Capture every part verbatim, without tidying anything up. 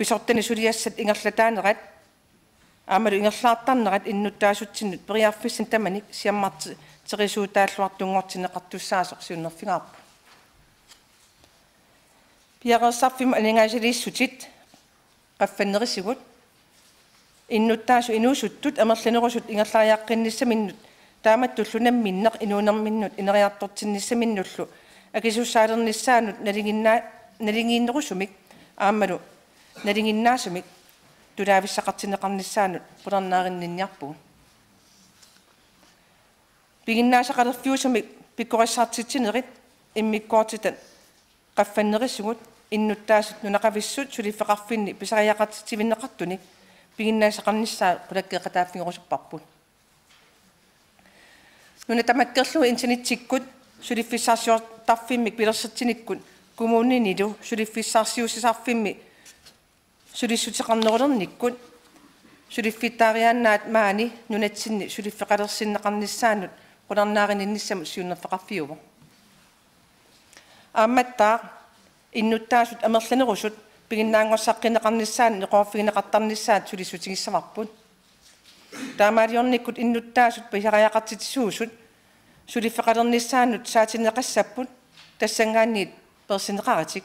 pisortanit suliassat ingerlataanerat aammalu ingerlaartarnerat innuttaasutsinnut periarfissanik tamanik siammarterisuutaalluartunngortinneqartussaasoq siunnerfigaarput. Piareersarfimmut aningaasaliissutit qaffannerisigut. Innuttaasut inuusuttut amerlanerusut ingerlariaqqinnissaminnut taamatullu namminneq inuunerminnut ineriartortinnissaminnullu akisussaalernissaannut nalinginnaa-, naligiinnerusumik aammalu naligiinnaasumik tulaavissaqartinneqarnissaannut qularnaarinninniarpugut. Piginnaasaqalerfiusumik pikkorissartitsinerit immikkoortitat qaffannerisigut innuttaasut nunaqavissut suliffeqarfinni pisariaqartitsivinneqartunik piginnaasaqarnissaat qulakkeeqataaffigerusupparput. Nuna tamakkerlugu internettikkut suliffissarsiortarfimmik pilersitsinikkut kommuninilu suliffissarsiussisarfimmi sulissuteqarnerulernikkut suliffittaariaannaat maani nunatsinni suliffeqalersinneqarnissaannut qularnaarininnissamut siunnerfeqarfiuvoq. Aammattaaq innuttaasut amerlanerusut piginnaanngorsaqqinneqarnissaannut neqeroorfigineqartarnissaat sulissutigissavarput. Taamaaliornikkut innuttaasut pisariaqartitsisuusut suliffeqalernissaannut saatinneqassapput, tassanngaanniit peersinneqaratik.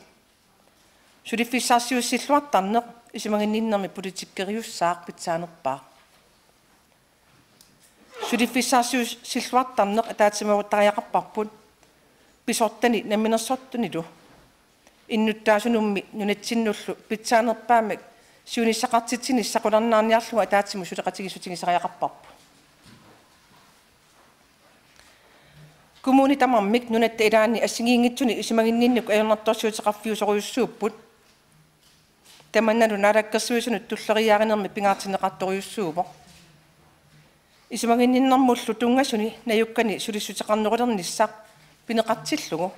Suliffissarsiussilluartarneq isumaginninnermi politikkeriussaaq pitsaanerpaaq. Suliffissarsiussilluartarneq ataatsimoortariaqarparput pisortani namminersortunilu innuttaasunummi nunatsinnullu pitsaanerpaamik siunissaqartitsinissaq qularnaarniarlugu ataatsimut suleqatigiissutigisariaqarparput. Kommunit tamarmik nunatta ilaanni assigiinngitsunik isumaginninnikkut ajornartorsiuteqarfiusorujussuupput. Tamannalu Naalakkersuisunut tulleriiaarinermi pingaartinneqartorujussuuvoq. Isumaginninnermullu tunngasuni najukkani sulissuteqarnerulernissaq pineqartillugu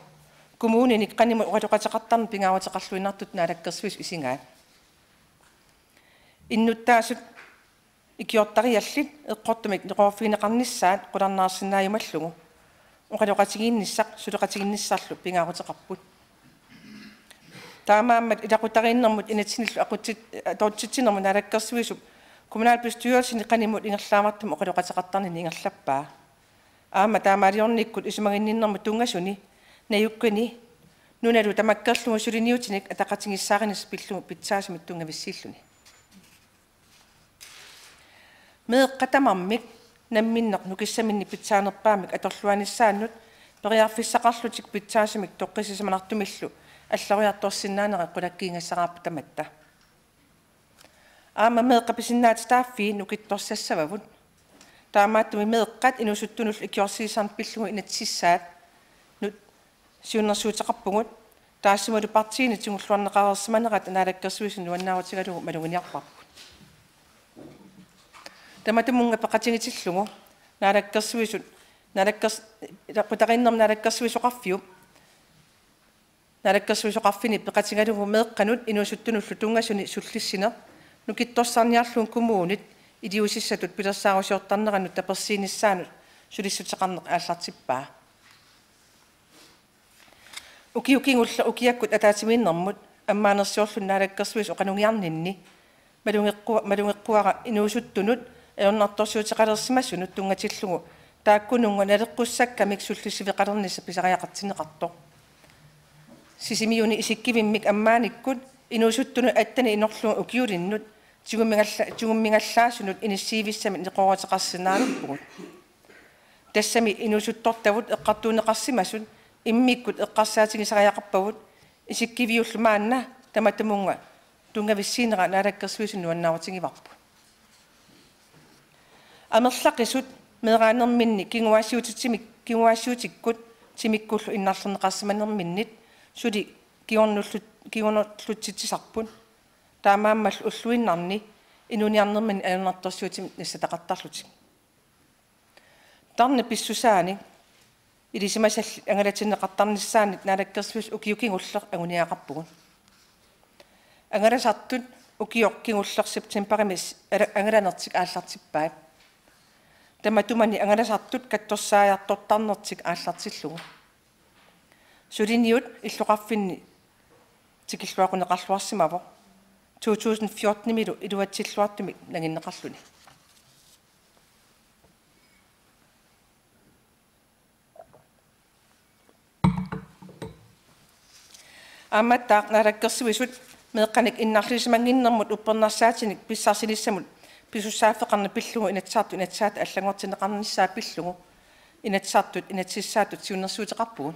kommuninik qanimut oqaloqateqartarneq pingaaruteqarluinnartutut Naalakkersuisut isigaat. Innuttaasut ikiortariallit eqqortumik neqeroorfigineqarnissaat qularnaarsinnaajumallugu oqaloqatigiinnissaq suleqatigiinnissarlu pingaaruteqarput. Taamaammat ilaqutariinnermut inatsinnilu aqutsit-, atuutsitsinermut Naalakkersuisup kommunalbestyrelsini qanimut ingerlaavartumik oqaloqateqartarnini ingerlappaa. Aamma taamaaliornikkut isumaginninnermut tunngasuni najukkani nunalu tamakkerlugu suliniutinik ataqatigiissaarineq pillugu pitsaasumik tunngavissiilluni. Meeqqat tamarmik namminneq nukissaminnik pitsaanerpaamik atorluarnissaannut periarfissaqarlutik pitsaasumik toqqissisimanartumillu alloriartorsinnaanerat qulakkiigassaraarput tamatta. Aamma meeqqat pisinnaatitaaffii nukittorsassavavut. Taamaattumik meeqqat inuusuttunullu ikiorsiisarneq pillugu inatsisissaat nut-, siunnersuuteqarpugut, taassumalu partiinit tigulluarneqareersimanerata Naalakkersuisut nuannaarutigalugu maluginiarparput. Tamatumunnga peqatigitillugu Naalakkersuisut, Naalakkers-, ilaqutariinnermut Naalakkersuisoqarfiup, Naalakkersuisoqarfini peqatigalugu meeqqanut inuusuttunullu tunngasuni sullissineq nukittorsarniarlugu kommunit iliuusissatut pilersaarusiortarnerannut tapersiinissaanut sulissuteqarneq aallartippaa. Ukioq kingulleq ukiakkut ataatsimiinnermut ammaanersiorluni Naalakkersuisut oqalugiarninni malugeqqua-, malugeqquara inuusuttunut ajornartorsiuteqalersimasunut tunngatillugu taakkununnga naleqqussakkamik sullissiveqalernissaq pisariaqartinneqartoq. Sisimiuni isikkivimmik ammaanikkut inuusuttunut atteni inorlugu ukiulinnut tigummigaalla-, tigummigallaasunut inissiivissamik neqerooruteqarsinnaalerpugut. Tassami inuusuttortavut eqqartuunneqarsimasut immikkut eqqarsaatigisariaqarpagut, isikkiviullu maanna tamatumunnga tunngavissiinera Naalakkersuisut nuannaarutigivarput. Amerlaqisut meeraanerminni kinguaassiuutitsimik-, kinguaassiuutikkut timikkullu innarlerneqarsimanerminnit suli kingornullu-, kingornullutsitsisarput. Taamaammallu ulluinnarni inuuniarnerminni ajornartorsiutimik nassataqartarlutik. Tarnip pissusaanik ilisimasallit angalatinneqartarnissaannik Naalakkersuisut ukioq kingulleq anguniagaqarpugut. Angalasartut ukioq kingulleq septembarimi s-, ala-, angalanertik aallartippaat. Tamatumani angalasartut katsorsaajartortarnertik aallartillugu. Suliniut illoqarfinni tikilluaqquneqarluarsimavoq. to tusind fjortenimilu iluatsilluartumik nanginneqarluni. Aammattaaq Naalakkersuisut meeqqanik innarlisimannginnermut uppernarsaatinik pissarsinissamut pisussaaffeqarneq pillugu Inatsisartut inatsisaatit allanngortinneqarnissaat pillugu Inatsisartut inatsisissaattut siunnersuuteqarpugut.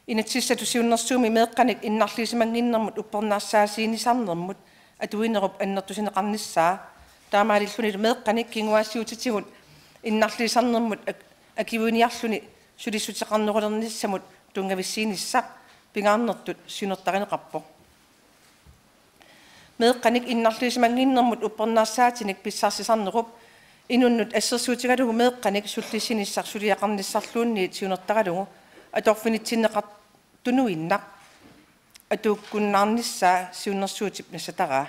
Inatsisissatut siunnersuummi meeqqanik innarlisimannginnermut uppernarsaasiinisarnermut atuinerup annertusineqarnissaa taamaalillunilu meeqqanik kinguaassiuutitigut innarliisarnermut ak-, akuiniarluni sulissuteqarnerulernissamut tunngavissiinissaq pingaarnertut siunertarineqarpoq. Meeqqanik innarlisimannginnermut uppernarsaatinik pissarsisarnerup inunnut assersuutigalugu meeqqanik sullissinissaq suliaqarnissarluunniit siunertaralugu atorfinitsinneqartunuinnaq atuukkunnaarnissaa siunnersuutip nassataraa.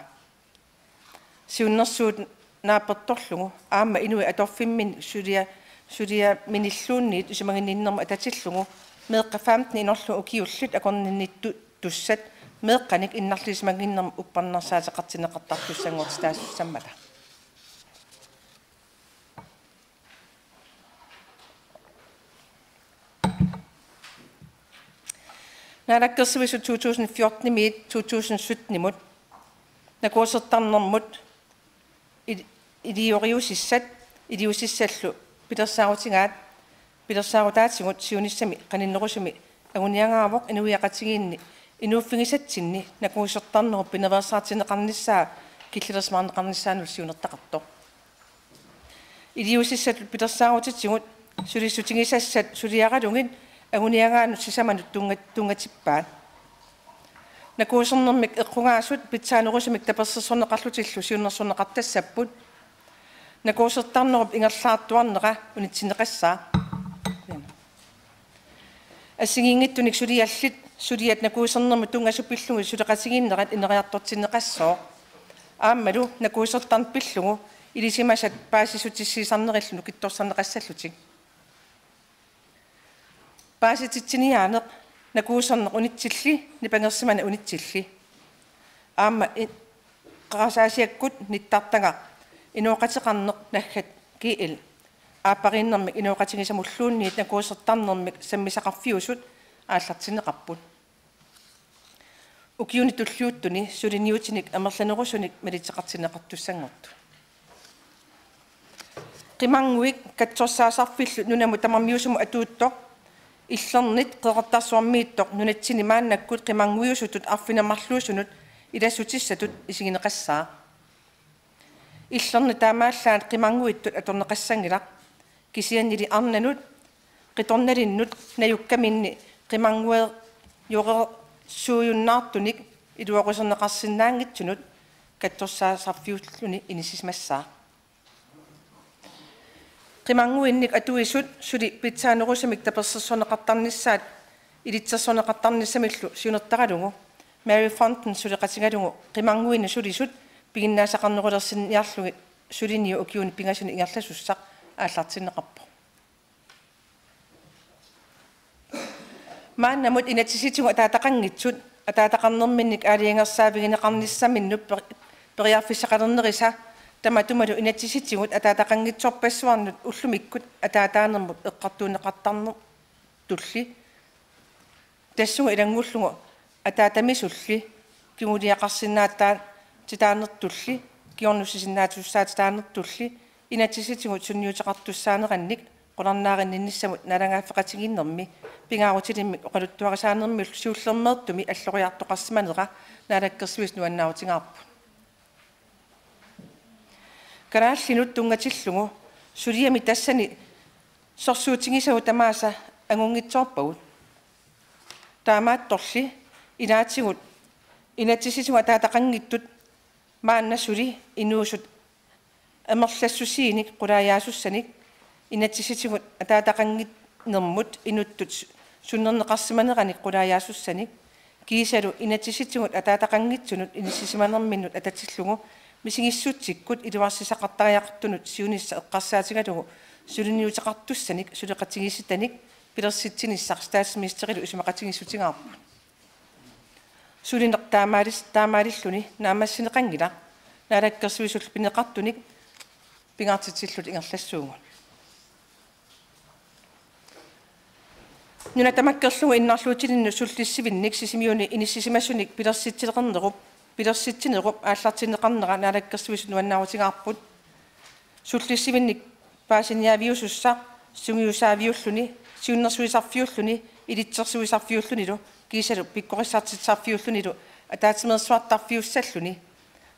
Siunnersuut naapertorlugu aamma inuit atorfimminnik sulia-, suliaminilluunniit isumaginninnermut atatillugu meeqqat femten inorlu ukiullit akornanniittussat meeqqanik innarlisimannginnermut uppernarsaateqartinneqartartussanngortitaasussammata. Naalakkersuisut to tusind fjortenimiit to tusind syttenimut nakuusertarnermut il-, ilioriusissat iliuusissallu pilersaarutigaat pilersaarutaatigut siunissami qaninnerusumi anguniagaavoq inuiaqatigiinni inuuffigisatsinni nakuusertarnerup pinaveersaartinneqarnissaa killilersimaarneqarnissaanullu siunertaqartoq. Iliuusissatut pilersaarutitigut sulissutigisassat suliaralugit anguniagaannut sisamanut tunnga-, tunngatippaat. Nakuusernermik eqqugaasut pitsaanerusumik tapersersorneqarlutillu siunnersorneqartassapput. Nakuusertarnerup ingerlaartuarnera unitsinneqassaaq. Assigiinngitsunik suliallit suliat nakuusernermut tunngasut pillugit suleqatigiinnerat ineriartortinneqassooq. Aammalu nakuusertarneq pillugu ilisimasat paasissutissiisarnerillu nukittorsarneqassallutik. Paasititsiniaaneq nakuuserneq unitsilli nipangersimaneq unitsilli. Aamma i-, qarasaasiakkut nittartagaq inooqateqarneq naggat G L aappariinnermik inooqatigisamulluunniit nakuusertarnermik sammisaqarfiusut aallartinneqarput. Ukiuni tulliuttuni suliniutinik amerlanerusunik malitseqartinneqartussanngortut. Qimannguit katsorsaasarfillu nunamut tamarmiusumut atuuttoq Illernit Qeqertarsuarmiittoq nunatsinni maannakkut qimannguiusutut arfineq-marluusunut ilassutissatut isigineqassaaq. Illernit taamaallaat qimannguittut atorneqassanngilaq, kisiannili arnanut, qitornalinnut najukkaminni qimannguereersuujunnaartunik iluaquserneqarsinnaanngitsunut katsorsaasarfiulluni inissisimassaaq. Qimannguinnik atuisut suli pitsaanerusumik tapersersorneqartarnissaat ilitsersorneqartarnissamillu siunertaralugu Mary Fonden suleqatigalugu qimannguinnut sulisut piginnaasaqarnerulersinniarlugit suliniut ukiuni pingasuni ingerlasussaq aallartinneqarpoq. Maannamut inatsisitigut ataataqanngitsut ataataqarnerminnik aalajangersaavigineqarnissaminnut per-, periarfissaqalernerisa tamatumalu inatsisitigut ataataqanngitsorpassuarnut ullumikkut ataataanermut eqqartuunneqartarnertulli tassunga ilanngullugu ataatamisulli kinguliaqarsinnaatitaannertulli kingornussisinnaatussaatsitaanertulli inatsisitigut sunniuteqartussaanerannik qularnaarinninnissamut naalagaaffeqatigiinnermi pingaarutilimmik oqaluttuarisaanermillu siullermeertumi alloriartoqarsimanera Naalakkersuisut nuannaarutigaarput. Kalaallinut tunngatillugu suliami tassani sorsuutigisagut tamaasa angunngitsoorpagut. Taamaattorli ilaatigut inatsisitigut ataataqanngitsut maanna suli inuusut amerlassusiinik qulaajaasussanik inatsisitigut ataataqannginnermut inuttut su-, sunnerneqarsimaneranik qulaajaasussanik kiisalu inatsisitigut ataataqanngitsunut inissisimanerminnut atatillugu misigissutsikkut iluarsisaqartariaqartunut siunissaq eqqarsaatigalugu suliniuteqartussanik suleqatigiissitanik pilersitsinissaq statsministerilu isumaqatigiissutigaarput. sulineq taamaalis-, taamaalilluni naammassineqanngilaq, Naalakkersuisullu pineqartunik pingaartitsilluta ingerlassuugut. Nuna tamakkerlugu innarluutilinnut sullissivinnik Sisimiuni inissisimasunik pilersitsilernerup, pilersitsinerup aallartinneqarnera Naalakkersuisut nuannaarutigaarput. Sullissivinnik paasiniaaviusussaq sungiusaaviulluni, siunnersuisarfiulluni, ilitsersuisarfiullunilu kiisalu pikkorissartitsisarfiullunilu ataatsimeersuartarfiussalluni,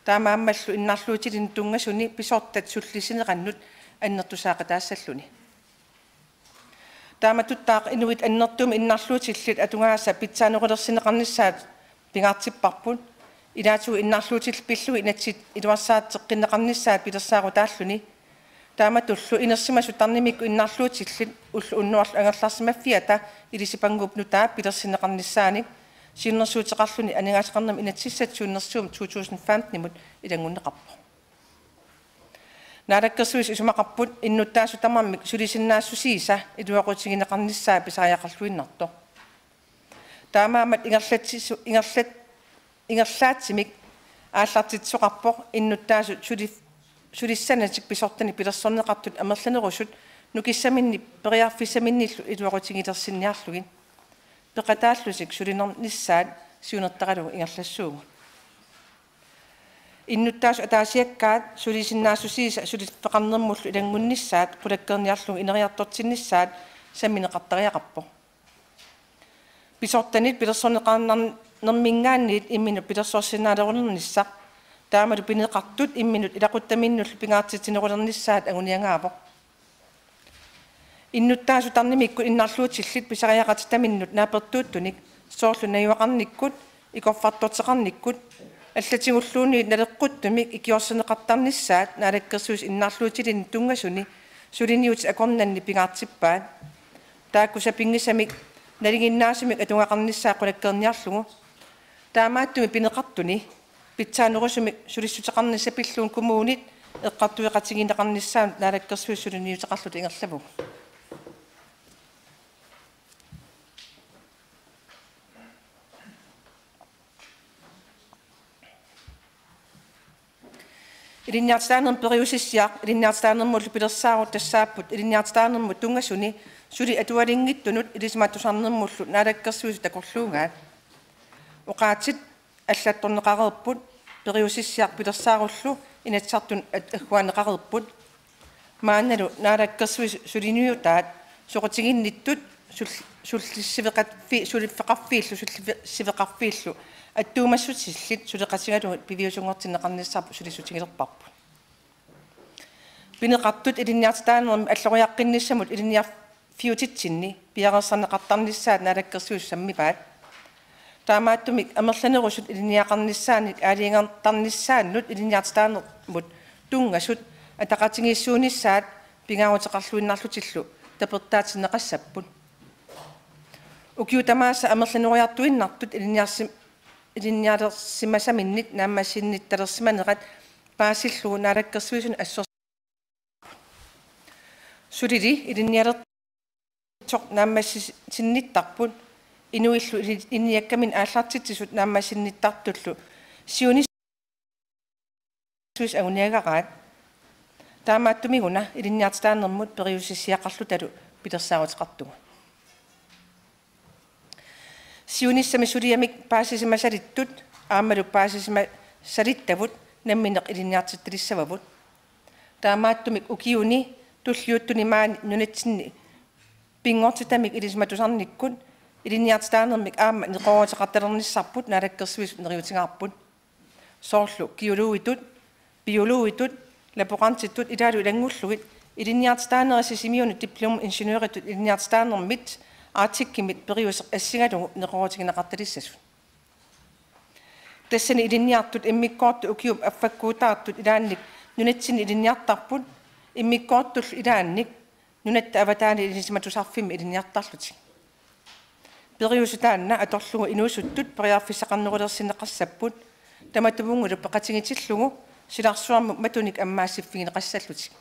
taamaammallu innarluutilinnut tunngasuni pisortat sullissinerannut annertusaaqataassalluni. Taamatuttaaq inuit annertuumik innarluutillit atugaasa pitsaanerulersinneqarnissaat pingaartipparput. Ilaatigut innarluutillit pillugit inatsit iluarsaateqqinneqarnissaat pilersaarutaalluni. Taamatullu inersimasut tarnimikkut innarluutillit ulloq unnuarlu angerlarsimaffiata ilisipannguup nutaap pilersinneqarnissaanik siunnersuuteqarluni aningaasaqarnermut inatsisissatut siunnersuummut to tusind femten-imut ilanngunneqarpoq. Naalakkersuisut isumaqarput innuttaasut tamarmik sulisinnaassusiisa iluaqutigineqarnissaa pisariaqarluinnartoq. Taamaammat ingerlatsisu-, ingerlat-, ingerlaatsimik aallartitsisoqarpoq innuttaasut suli-, sulissanatik pisortanik pilersorneqartut amerlanerusut nukissaminnik periarfissaminnillu iluaqutigilersinniarlugit. Peqataallutik sulinernissaat siunertaralugu ingerlassuugut. Innuttaasut ataasiakkaat sulisinnaassusiisa suliffeqarnermullu ilanngunnissaat qulakkeerniarlugu ineriartortinnissaat sammineqartariaqarpoq. Pisortanit pilersorneqarnerminngaanniit imminut pilersorsinnaalerulernissaa taamalu pineqartut imminut ilaquttaminnullu pingaartitsinerulernissaat anguniagaavoq. Innuttaasut tarnimikkut innarluutillit pisariaqartitaminnut naapertuuttunik, soorlu najugaqarnikkut, ikorfartorteqarnikkut, allatigulluunniit naleqquttumik ikiorserneqartarnissaat Naalakkersuisut innarluutilinnut tunngasuni suliniutit akornanni pingaartippaat. Taakku sapinngisamik nalinginnaasumik atugaqarnissaat qulakkeerniarlugu. Taamaattumik pineqartuni pitsaanerusumik sulissuteqarnissaq pillugu kommunit eqqartueqatigiinneqarnissaanut Naalakkersuisut suliniuteqarluta ingerlavugut. Ilinniartitaanermut periusissiaq ilinniartitaanermullu pilersaarut tassaapput ilinniartitaanermut tunngasuni suli atualinngitsunut ilisimatusarnermullu Naalakkersuisut takorluugaat. Oqaatsit allattorneqareerput periusissiaq pilersaarullu Inatsisartuni at-, agguaanneqareerput. Maannalu Naalakkersuisut suliniutaat soqutiginnittut sul-, sullissiveqarfi-, suliffeqarfiillu sullissiveqarfiillu attuumassusillit suleqatigalugit piviusunngortinneqarnissarput sulissutigilerparput. Pineqartut ilinniartitaanermik alloriaqqinnissamut ilinniarfiutitsinni piareersarneqartarnissaat Naalakkersuisut sammivaat. Taamaattumik amerlanerusut ilinniagaqarnissaannik aalajangertarnissaannut ilinniartitaanermut tunngasut ataqatigiissuunissaat pingaaruteqarluinnarlutillu tapertaatinneqassapput. Ukiut tamaasa amerlaneriartuinnartut ilinniarsi-, ilinnialersimasaminnit naammassinnittalersimanerat paasillugu Naalakkersuisuni assor-, sulili ilinnialer-, soq naammassinnittarput, inuillu ilinniakkaminnik aallartitsisut naammassinnittartullu siunissaq anguniagaraat. Taamaattumiguna ilinniartitaanermut periusissiaqarlutalu pilersaaruteqartugut. Siunissami suliamik paasisimasalittut aammalu paasisimasalittavut namminneq ilinniartittalissavavut. Taamaattumik ukiuni tulliuttuni maani nunatsinni pinngortitamik ilisimatusarnikkut ilinniartitaanermik aamma neqerooruteqartalernissarput Naalakkersuisut neriuutigaarput. Soorlu geologitut, biologitut, laborantitut ilaalu ilanngullugit ilinniartitaanerit Sisimiuni diplomingeniøritut ilinniartitaanermit Arcticimit periuseq assigalugu neqeroorutigineqartalissasut. Tassani ilinniartut immikkoortut ukiup affakkuutaartut ilaannik nunatsinni ilinniartarput, immikkoortullu ilaannik nunatta avataani ilisimatusarfimmi ilinniartarlutik. Periuseq taanna atorlugu inuusuttut periarfissaqarnerulersinneqassapput, tamatumunngalu peqatigitillugu silarsuarmut matunik ammaassiffigineqassallutik.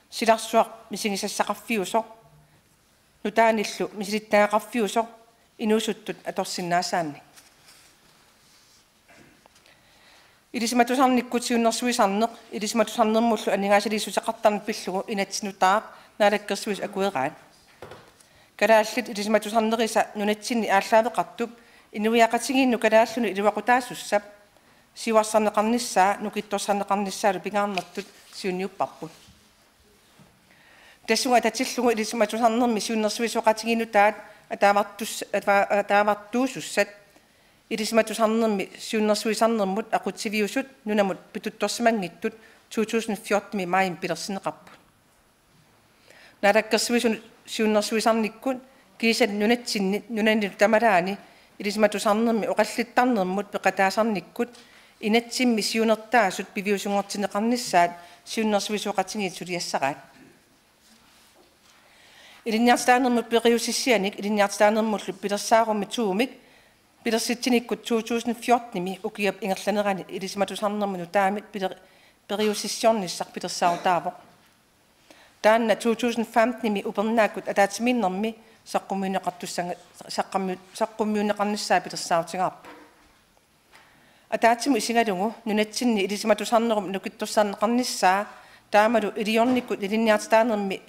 Silarsuaq misigisassaqarfiusoq, nutaanillu misilittagaqarfiusoq inuusuttut atorsinnaasaannik. Ilisimatusarnikkut siunnersuisarneq ilisimatusarnermullu aningaasaliissuteqartarneq pillugu inatsit nutaaq naalakkersuisut akueraat. Kalaallit ilisimatusarnerisa nunatsinni aallaaveqartup inuiaqatigiinnut kalaallunut iluaqutaasussap siuarsarneqarnissaa nukittorsarneqarnissaalu pingaarnertut siunniupparput. Tassunga atatillugu ilisimatusarnermi siunnersuisoqatigiinnut nutaat ataavartus-, atava-, ataavartuusussat ilisimatusarnermi siunnersuisarnermut aqutsiviusut nunamut pituttorsimanngitsut to tusind fjorten-imi maajimi pilersinneqarput. Naalakkersuisunut siunnersuisarnikkut kiisalu nunatsinni nunanilu tamalaani ilisimatusarnermi oqallittarnermut peqataasarnikkut inatsimmi siunertaasut piviusunngortinneqarnissaat siunnersuisoqatigiit suliassaraat. Ilinniartitaanermut periusissianik ilinniartitaanermullu pilersaarummi to-mik pilersitsinikkut to tusind fjorten-imi ukiup ingerlanerani ilisimatusarnermut nutaamik piler-, periusissiornissaq pilersaarutaavoq. Taanna to tusind femten-imi upernaakkut ataatsimiinnermi saqqummiunneqartussanga-, saqqummi-, saqqummiunneqarnissaa pilersaarutigaarput. Ataatsimut isigalugu nunatsinni ilisimatusarnerup nukittorsarneqarnissaa taamalu iliornikkut ilinniartitaanermi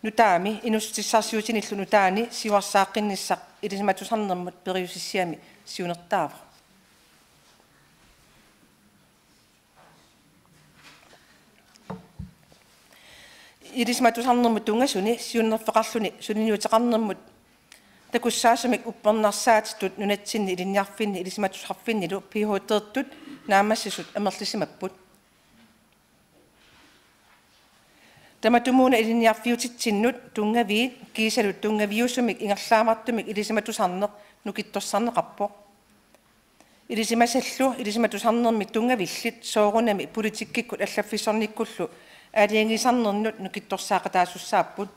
nutaami inuussutissarsiutinillu nutaani siuarsaaqqinnissaq ilisimatusarnermut periusissiami siunertaavoq. Ilisimatusarnermut tunngasuni siunnerfeqarluni suliniuteqarnermut takussaasumik uppernarsaatitut nunatsinni ilinniarfinni ilisimatusarfinnilu P H D-rtut naammassisut amerlisimapput. Tamatumuuna ilinniarfiutitsinnut tunngaviit kiisalu tunngaviusumik ingerlaavartumik ilisimatusarneq nukittorsarneqarpoq. Ilisimasallu ilisimatusarnermi tunngavillit soorunami politikkikkut allaffissornikkullu aalajangiisarnernut nukittorsaaqataasussaapput.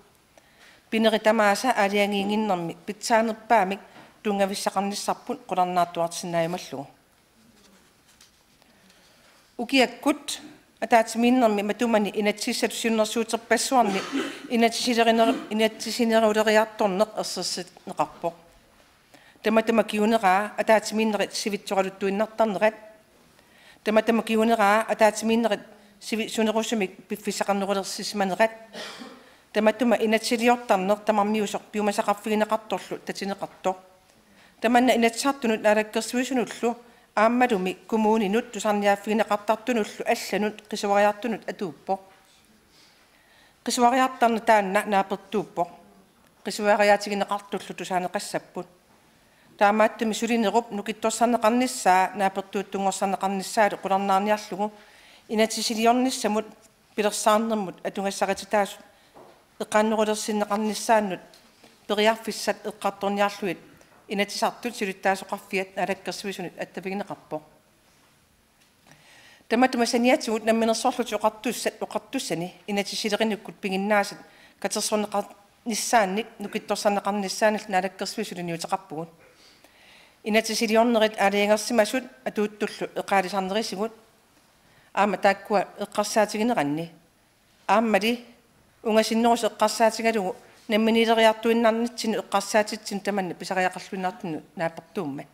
Pinerit tamaasa aalajangiinnginnermi pitsaanerpaamik tunngavissaqarnissarput qularnaartuarsinnaajumallugu. Ukiakkut ataatsimiinnermi matumani inatsisissatut siunnersuuterpassuarni inatsisilerineq-, inatsisineruleriartorneq ersersinneqarpoq. Tamatuma kinguneraa ataatsimiinnerit sivitsoraluttuinnartarnerat. Tamatuma kinguneraa ataatsimiinnerit sivisunerusumik piffissaqarnerulersisimanerat. Tamatuma inatsisiliortarneq tamarmiusoq piumasaqarfigineqartorlu tatineqartoq. Tamanna Inatsisartunut Naalakkersuisunullu aammalumi kommuninut tusarniaaffigineqartartunullu allanut qisuariartunut atuuppoq. Qisuariartarneq taanna naapertuuppoq. Qisuariaatigineqartullu tusaaneqassapput. Taamaattumik sulinerup nukittorsarneqarnissaa naapertuuttunngorsarneqarnissaalu qularnaarniarlugu inatsisiliornissamut pilersaarnermut atugassarititaasut eqaannerulersinneqarnissaannut periarfissat eqqartorniarlugit Inatsisartut Siulittaasoqarfiat Naalakkersuisunut attavigineqarpoq. Tamatuma saniatigut Namminersorlutik Oqartussat oqartussani inatsisilerinikkut piginnaasat katersorneqarnissaannik nukittorsarneqarnissaannik Naalakkersuisut suliniuteqarpugut. Inatsisiliornerit aalajangersimasut atuuttullu eqaalisarnerisigut aamma taakkua eqqarsaatigineranni. Aammali ungasinnerusoq eqqarsaatigalugu namminiileriartuinnarnitsinnut eqqarsaatitsinnut tamanna pisariaqarluinnartunut naapertuummat.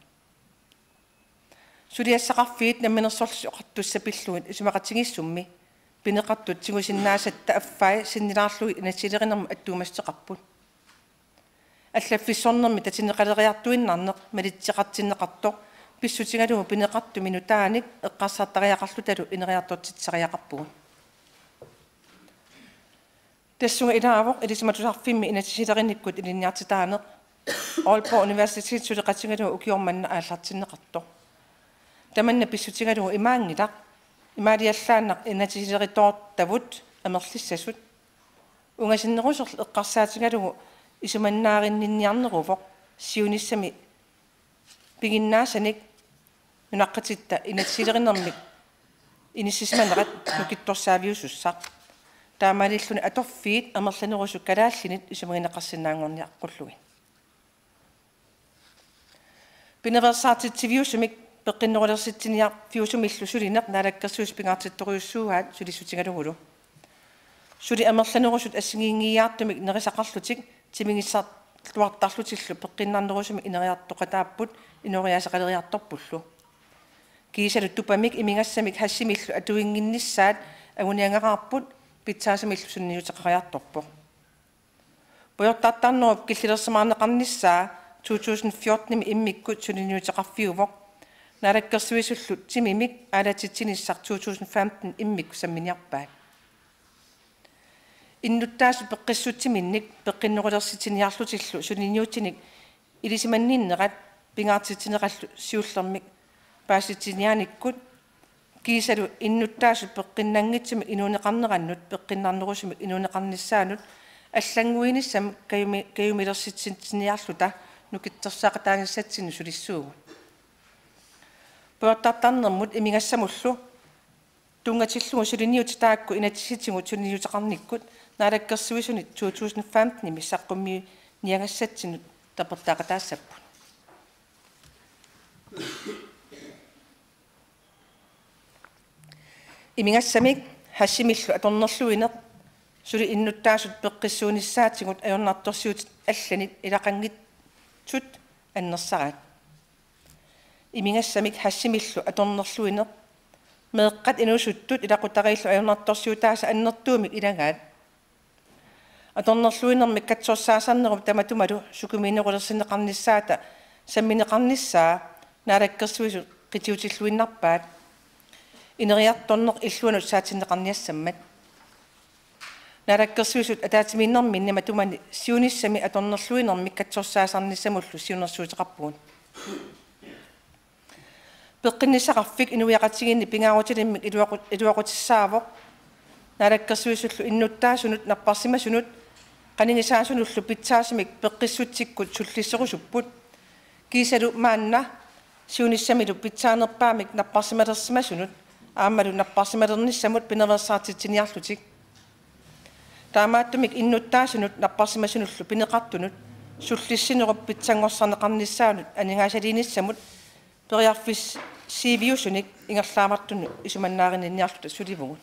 Suliassaqarfiit Namminersorlutik Oqartussat pillugit isumaqatigiissummi pineqartut tigusinnaasatta affai sinnilaarlugit inatsisilerinermut attuumassuteqarput. Allaffissornermi tatineqaleriartuinnarneq malitseqartinneqartoq pissutigalugu pineqartumi nutaanik eqqarsartariaqarlutalu ineriartortitsisariaqarpugut. Tassunga ilaavoq ilisimatusarfimmi inatsisilerinikkut ilinniartitaaneq Aalborg Universitet suleqatigalugu ukioq manna aallartinneqartoq. Tamanna pissutigalugu imaanngilaq, imaaliallaannaq inatsisileritoortavut amerlissasut. Ungasinnerusorlu eqqarsaatigalugu isumannaarinninniarneruvoq siunissami piginnaasanik nunaqqatitta inatsisilerinermik inissisimanerat nukittorsaaviusussaq. Taamaalilluni atorfiit amerlanerusut kalaallinit isumagineqarsinnaanngorniaqqullugit. Pinaveersaartitsiviusumik peqqinnerulersitsiniarfiusumillu sulineq Naalakkersuisut pingaartittorujussuuaat sulissutigalugulu. Suli amerlanerusut assigiinngiiaartumik nerisaqarlutik timigissarluartarlutillu peqqinnarnerusumik ineriartoqataapput inooriaaseqaleriartorpullu. Kiisalu tupamik imigassamik hashimillu atuinnginnissaat anguniagaraarput, pitsaasamillu sunniuteqariartorpoq. Pujortartarnerup killilersimaarneqarnissaa to tusind fjorten-imi immikkut suliniuteqarfiuvoq. Naalakkersuisullu timimik aalatitsinissaq to tusind femten immikkut samminiarpaat. Innuttaasut peqqissutsiminnik peqqinnerulersitsiniarlutillu suliniutinik ilisimanninnerat pingaartitsinerallu siullermik paasitsiniaanikkut kiisalu innuttaasut peqqinnanngitsumik inuuneqarnerannut peqqinnarnerusumik inuuneqarnissaanut allannguinissamut kajumi-, kajumilersitsiniarluta nukittorsaaqataanissatsinnut sulissuugut. Pujortartarnermut imigassamullu tunngatillugu suliniutit taakku inatsisitigut suliniuteqarnikkut Naalakkersuisunit to tusind femten-imi saqqummiuniagassatsinnut tapertaqataassapput. Imigassamik hashimillu atornerluineq suli innuttaasut peqqissuunissaatigut ajornartorsiutit allanit ilaqanngitsut annersaraat. Imigassamik hashimillu atornerluineq meeqqat inuusuttut ilaqutariillu ajornartorsiutaasa annertuumik ilagaat. Atornerluinermik katsorsaasarnerup tamatumalu sukumiinerulersinneqarnissaata sammineqarnissaa Naalakkersuisut qitiutilluinnarpaat ineriartorneq illuanut saatinneqarniassammat. Naalakkersuisut ataatsimiinnerminni matumani siunissami atornerluinermik katsorsaasarnissamullu siunnersuuteqarpugut. Peqqinnissaqarfik inuiaqatigiinni pingaarutilimmik iluaqu-, iluaqutissaavoq. Naalakkersuisullu innuttaasunut napparsimasunut qanigisaasunullu pitsaasumik peqqissutsikkut sullisserusupput. Kiisalu maanna siunissamilu pitsaanerpaamik napparsimalersimasunut aammalu napparsimalernissamut pinaveersaartitsiniarlutik. Taamaattumik innuttaasunut napparsimasunullu pineqartunut sullissinerup pitsanngorsarneqarnissaanut aningaasaliinissamut periarfissiiviusunik ingerlaavartunut isumannaarinninniarluta sulivugut.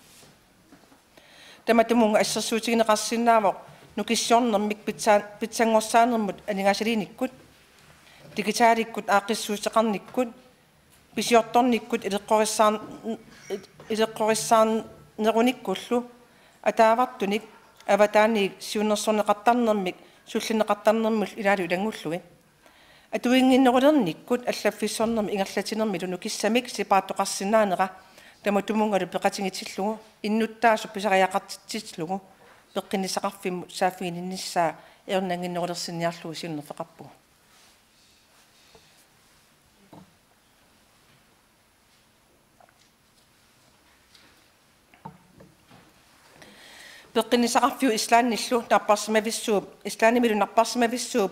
Tamatumunnga assersuutigineqarsinnaavoq nukissiornermik pitsaa-, pitsanngorsaanermut aningaasaliinikkut, digitaalikkut aaqqissuussuteqarnikkut, pisiortornikkut ileqqorissaar-, ileqqorissaarnerunikkullu ataavartunik avataaniit siunnersorneqartarnermik sullinneqartarnermullu ilaalu ilanngullugit. Atuinnginnerulernikkut allaffissornermik ingerlatsinermilu nukissamik sipaartoqarsinnaanera tamatumunngalu peqatigitillugu innuttaasut pisariaqartitillugu peqqinnissaqarfimmut saaffiginninnissaa ajornannginnerulersinniarlugu siunnerfeqarpugut. Peqqinnissaqarfiup Islandillu napparsimavissuup, Islandimilu napparsimavissuup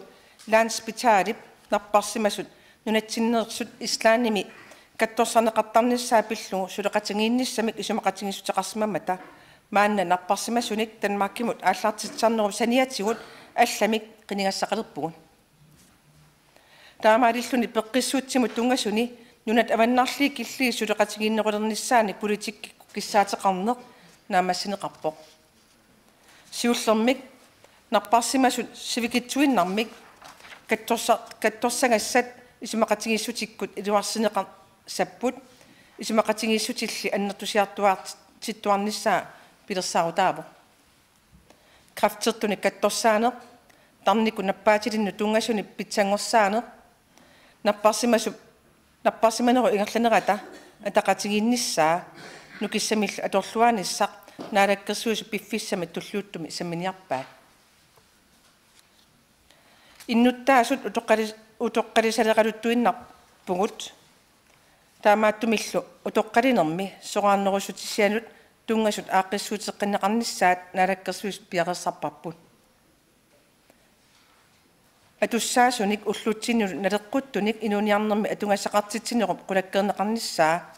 Landsspítalip napparsimasut nunatsinneersut Islandimi katsorsarneqartarnissaa pillugu suleqatigiinnissamik isumaqatigiissuteqarsimammata maanna napparsimasunik Danmarkimut aallartitsisarnerup saniatigut allamik qinigassaqalerpugut. Taamaalilluni peqqissutsimut tunngasuni nunat avannarliit killiit suleqatigiinnerulernissaanik politikkikkut kissaateqarneq naammassineqarpoq. Siullermik napparsimasut sivikitsuinnarmik katsorsa-, katsorsagassat isumaqatigiissutikkut iluarsineqassapput, isumaqatigiissutilli annertusiartuaartittuarnissaa pilersaarutaavoq. Kræftertunik katsorsaaneq, tarnikkut nappaatilinnut tunngasunik pitsanngorsaaneq, napparsimasu-, napparsimanerup ingerlanerata ataqatigiinnissaa nukissamillu atorluarnissaq Naalakkersuisut piffissami tulliuttumi samminiarpaat. Innuttaasut utoqqali-, utoqqalisaleraluttuinnarpugut. Taamaattumillu utoqqalinermi soraarnerussutisianut tunngasut aaqqissuuteqqinneqarnissaat Naalakkersuisut piareersarparput. Atussaasunik ullutsinnut naleqquttunik inuuniarnermi atugassaqartitsinerup qulakkeerneqarnissaa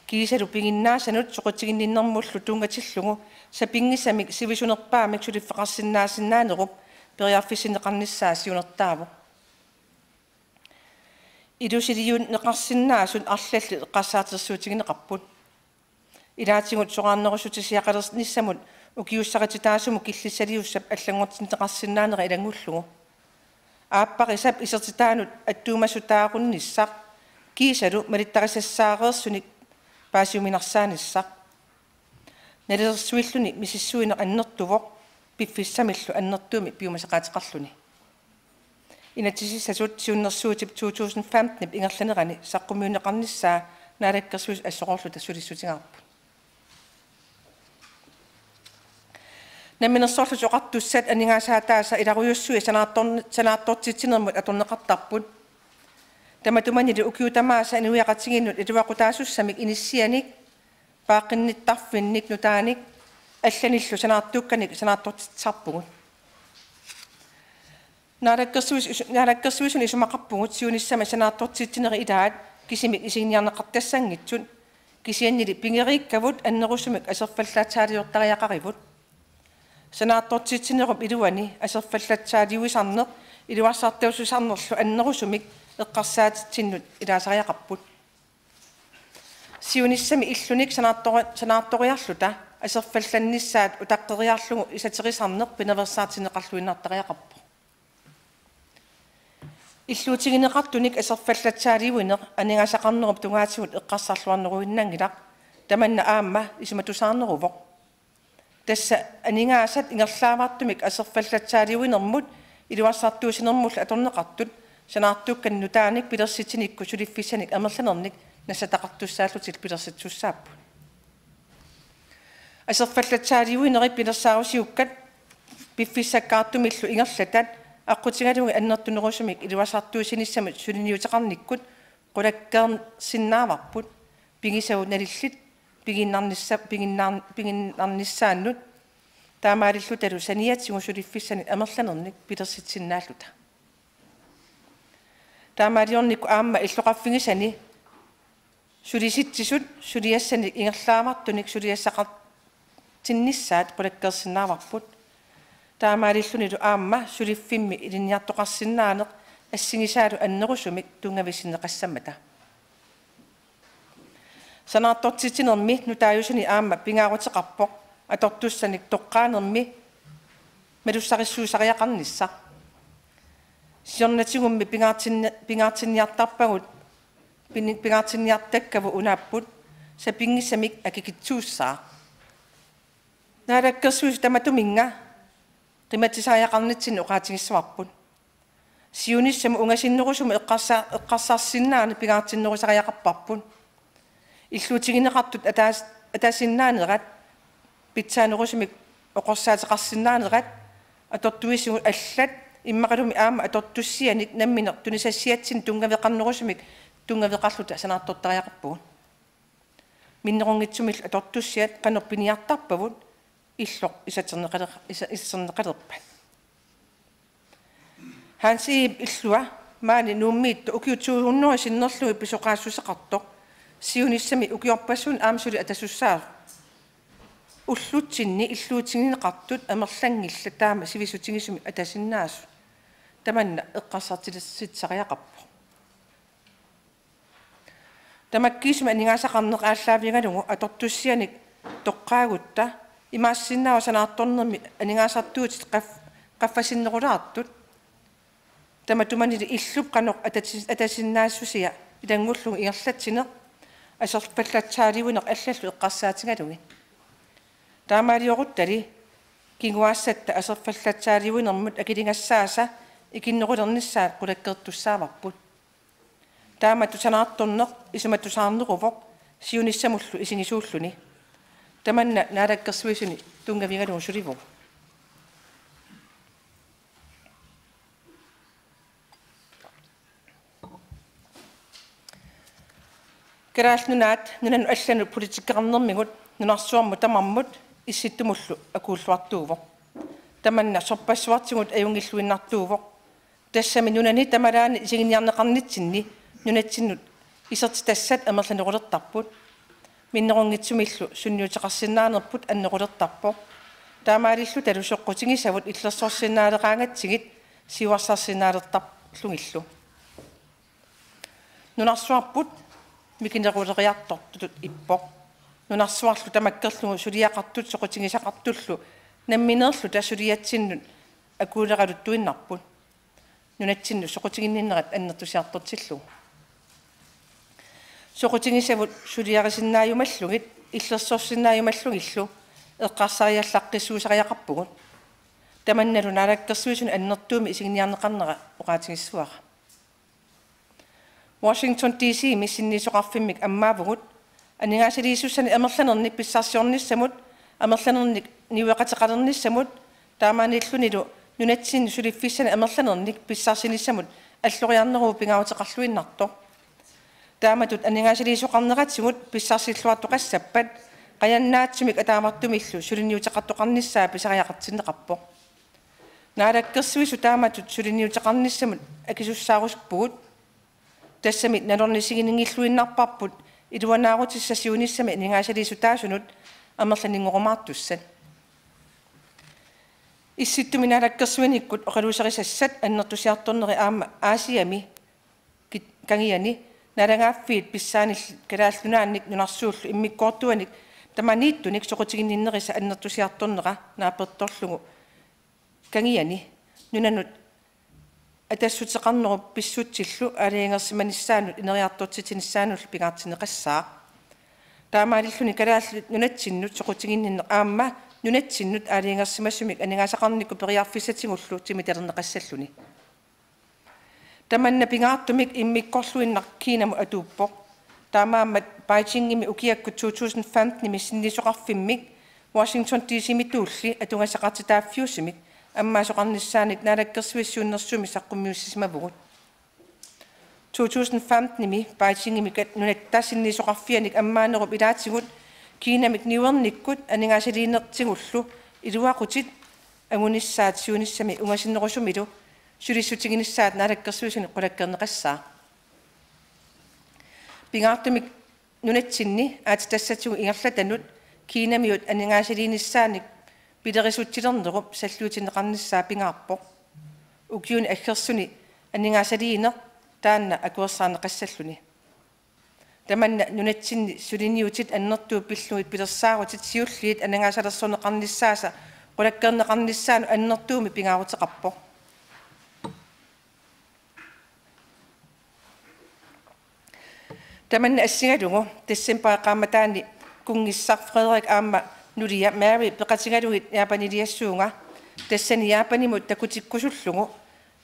kiisalu piginnaasanut soqutiginninnermullu tunngatillugu sapinngisamik sivisunerpaamik suliffeqarsinnaasinnaanerup periarfissinneqarnissaa siunertaavoq. Ilusiliunneqarsinnaasut arlallit eqqarsaatersuutigineqarput. Ilaatigut soraarnerussutisiaqalernissamut ukiussarititaasumut killissaliussap allanngortinneqarsinnaanera ilanngullugu. Aapparisap isertitaanut attuumasutaarunissaq kiisalu malittarisassaareersunik paasiuminarsaanissaq. Nalilersuilluni misissuineq annertuvoq piffissamillu annertuumik piumasaqaateqarluni. Inatsisissatut siunnersuutip to tusind femten-ip ingerlanerani saqqummiunneqarnissaa Naalakkersuisut assororluta sulissutigaarput. Namminersorlutik Oqartussat aningaasaataasa ilarujussuit sanaartorn-, sanaartortitsinermut atorneqartarput. Tamatumanili ukiut tamaasa inuiaqatigiinnut iluaqutaasussamik inissianik, paaqqinnittarfinnik nutaanik allanillu sanaartuukkanik sanaartortitsisarpugut. Naalakkersuis-, isu-, Naalakkersuisuni isumaqarpugut siunissami sanaartortitsinerit ilaat kisimik isiginiarneqartassanngitsut, kisiannili pigeriikkavut annerusumik aserfallatsaaliortariaqarivut. Sanaartortitsinerup iluani aserfallatsaaliuisarneq iluarsartuussisarnerlu annerusumik eqqarsaatitsinnut ilaasariaqarput. Siunissami illunik sanaartori-, sanaartoriarluta aserfallannissaat utaqqeriarlugu isaterisarneq pinaveersaartinneqarluinnartariaqarpoq. Illuutigineqartunik aserfallatsaaliuineq aningaasaqarnerup tungaatigut eqqarsarluarneruinnanngilaq, tamanna aamma isumatusaarneruvoq. Tassa aningaasat ingerlaavartumik aserfallatsaaliuinermut iluarsartuussinermullu atorneqartut sanaartuukkanik nutaanik pilersitsinikkut suliffissanik amerlanernik nassataqartussaallutik pilersitsussaapput. Aserfallatsaaliuinerit pilersaarusiukkat piffissakkaartumillu ingerlatat aqqutigalugit annertunerusumik iluarsartuussinissamut suliniuteqarnikkut qulakkeersinnaavarput, pigisavut nalillit piginnarnissa-, piginnarn-, piginnarnissaannut, taamaalillutalu saniatigut suliffissanik amerlanernik pilersitsinnaalluta. Taamaaliornikkut aamma illoqarfigisani sulisitsisut suliassanik ingerlaavartunik suliassaqartinnissaat qulakkeersinnaavarput. Taamaalillunilu aamma suliffimmi ilinniartoqarsinnaaneq assigisaalu annerusumik tunngavissinneqassammata. Sanaartortitsinermi nutaajusuni aamma pingaaruteqarpoq atortussanik toqqaanermi malussarissuusariaqarnissaq. Siornatigummi pingaartinni-, pingaartinniartarpagut, pini-, pingaartinniartakkavut unaapput sapinngisamik akikitsuussaaq. Naalakkersuisut tamatuminnga qimatsisariaqarnitsinni oqaatigissavarput. Siunissamut ungasinnerusumut eqqarsa-, eqqarsarsinnaaneq pingaartinnerusariaqarparput. Illuutigineqartut ataas-, ataasinnaanerat pitsaanerusumik oqorsaateqarsinnaanerat atortuisigut allat immaqalumi aamma atortussianik nammineq tunisassiatsinnik tunngaveqarnerusumik tunngaveqarluta sanaartortariaqarpugut. Minnerunngitsumillu atortussiat qanoq piniartarpavut illoq isaterneqaler-, isa-, isaterneqalerpat. Hans Egedep illua maani Nuummiittoq ukiut to hundrede sinnerlugit pisoqaassuseqartoq siunissami ukiorpassuit aamma suli atasussaavoq. Ullutsinni illuutigineqartut amerlanngillat taama sivisutigisumik atasinnaasut. Tamanna eqqarsartitsisariaqarpoq. Tamakkiisumik aningaasaqarneq aallaavigalugu atortussianik toqqaagutta imaassinnaavoq sanaartornermi aningaasartuutit qaf-, qaffasinnerulaartut. Tamatumanili illup qanoq atasi-, atasinnaassusia ilanngullugu ingerlatsineq aserfallatsaaliuineq allallu eqqarsaatigalugit. Taamaalioruttali kinguaassatta aserfallatsaaliuinermut akiligassaasa ikinnerulernissaat qulakkeertussaavarput. Taamatut sanaartorneq isumatusaarneruvoq siunissamullu isigisuulluni. Tamanna Naalakkersuisuni tunngavigalugu sulivugut. Kalaallit Nunaat nunanut allanut politikeqarnermigut nunarsuarmut tamarmut Issittumullu akuulluartuuvoq. Tamanna sorpassuartigut ajunngilluinnartuuvoq. Tassami nunani tamalaani isiginiarneqarnitsinni nunatsinnut isertitassat amerlanerulertarput. Minnerunngitsumillu sunniuteqarsinnaanerput annerulertarpoq. Taamaalillutalu soqqutigisavut illersorsinnaaleraangatsigit siuarsarsinnaalertarlugillu. Nunarsuarput mikineruleriartortutut ippoq. Nunarsuarlu tamakkerlugu suliaqartut soqutigisaqartullu nammineerluta suliatsinnut akuuleraluttuinnarput. Nunatsinnut soqutiginninnerat annertusiartortillugu. Soqutigisavut suliarisinnaajumaallugit illersorsinnaajumallugillu eqqarsariallaqqissuusariaqarpugut. Tamannalu Naalakkersuisunut annertuumik isiginiarneqarnera oqaatigissavara. Washington D C-mi sinniisoqarfimmik ammaavugut aningaasaliisussanik amerlanernik pissarsiornissamut, amerlanernik niueqateqalernissamut, taamaalillunilu nunatsinni suliffissanik amerlanernik pissarsinissamut alloriarneruvoq pingaaruteqarluinnartoq. Taamatut aningaasaliisoqarneratigut pissarsilluartoqassappat qajannaatsumik ataavartumillu suliniuteqartoqarnissaa pisariaqartinneqarpoq. Naalakkersuisut taamatut suliniuteqarnissamut akisussaarusupput. Tassami nalornisiginngilluinnarparput iluanaarutissat siunissami aningaasaliisutaasunut amerlanerumaartussat. Issittumi naalakkersuinikkut oqaluuserisassat annertusiartorneri aamma Aasiami kit-, kangiani naalagaaffiit pissaanillit Kalaallit Nunaannik nunarsuullu immikkoortuanik tamaniittunik soqutiginninnerisa annertusiartornera naapertorlugu kangiani nunanut atassuteqarnerup pissutsillu aalajangersimanissaanut ineriartortitsinissaanullu pingaartinneqassaaq. Taamaalilluni Kalaallit Nunatsinnut soqutiginninneq aamma nunatsinnut aalajangersimasumik aningaasaqarnikkut periarfissatigullu timitalerneqassalluni. Tamanna pingaartumik immikkorluinnaq Kinamut atuuppoq. Taamaammat Beijingimi ukiakkut to tusind femtenimi sinniisoqarfimmik Washington D C-mituulli atugassaqartitaaffiusumik ammaasoqarnissaanik Naalakkersuisut siunnersuummik saqqummiussisimavugut. To tusind femtenimi Beijingimi kat-, nunatta sinniisoqarfianik ammaanerup ilaatigut Kinamik niuernikkut aningaasaliinertigullu iluaqutit angunissaat siunissami ungasinnerusumilu sulissutiginissaat Naalakkersuisuni qulakkeerneqassaaq. Pingaartumik nunatsinni aatsitassatigut ingerlatanut Kinamiut aningaasaliinissaanik pilerisutsilernerup salliutinneqarnissaa pingaarpoq. Ukiuni aggersuni aningaasaliineq taanna akuersaarneqassalluni. Tamanna nunatsinni suliniutit annertuut pillugit pilersaarutit siulliit aningaasalersorneqarnissaasa qulakkeerneqarnissaanut annertuumik pingaaruteqarpoq. Tamanna assigalugu decembarip qaammataani kunngissaq Frederik aamma nulia Mary peqatigalugit Japaniliassuunga, tassani Japanimut takutikkusullugu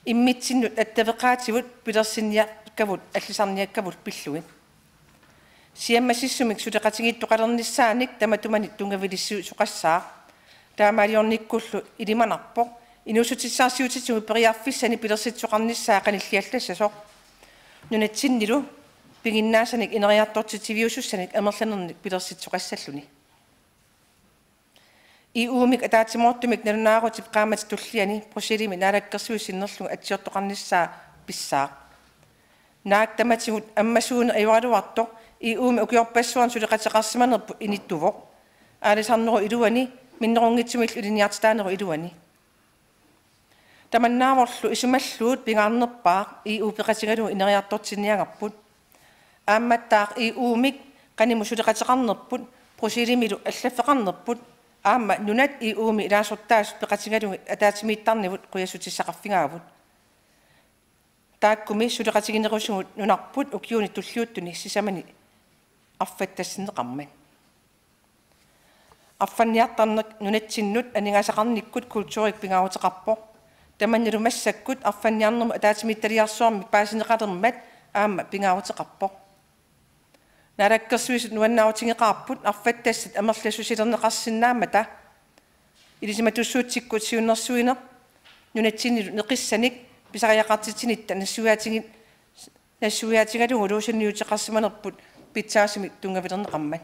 immitsinnut attaveqaatigut pilersinniakkavut allisarniakkavut pillugit. Siammasissumik suleqatigiittoqalernissaanik tamatumanik tunngavilissisoqassaaq. Taamaaliornikkullu ilimanarpoq inuussutissarsiutitigut periarfissanik pilersitsisoqarnissaa qanilliallassasoq. Nunatsinnilu piginnaasanik ineriartortitsiviusussanik amerlanernik pilersitsisoqassalluni. E U-mik ataatsimoortumik nalunaarutip qaammatip tulliani Bruxellesimi Naalakkersuisut sinnerlugit atsiortoqarnissaa pissaaq. Naak tamatigut ammasuuneq ajoraluartoq E U-mi ukiorpassuarni suleqateqarsimanerput inittuvoq. Aalisarnerup iluani, minnerunngitsumillu ilinniartitaanerup iluani. Tamannaavorlu isumalluut pingaarnerpaaq E U peqatigalugu ineriartortinniagarput. Aammattaaq E U-mik qanimut suleqateqarnerput, Bruxellesimilu allaffeqarnerput, aamma nunat E U-mi ilaasortaasut peqatigalugit ataatsimiittarnivut qujassutissaqarfigaavut. Taakkumi suleqatiginerusugut nunarput ukiuni tulliuttuni sisamani arfattassinneqarmat. Arfanniartarneq nunatsinnut aningaasaqarnikkut kulturik pingaaruteqarpoq. Tamannalu massakkut arfanniarnermut ataatsimiititaliarsuarmik paasineqalermat aamma pingaaruteqarpoq. Naalakkersuisut nuannaarutigeqaarput arfattassat amerlassusilerneqarsinnaammata. Ilisimatussuutsikkut siunnersuineq nunatsinnilu neqissanik pisariaqartitsinitta nassuiaatigi-, nassuiaatigalugulu sunniuteqarsimanerput pitsaasumik tunngavilerneqarmat.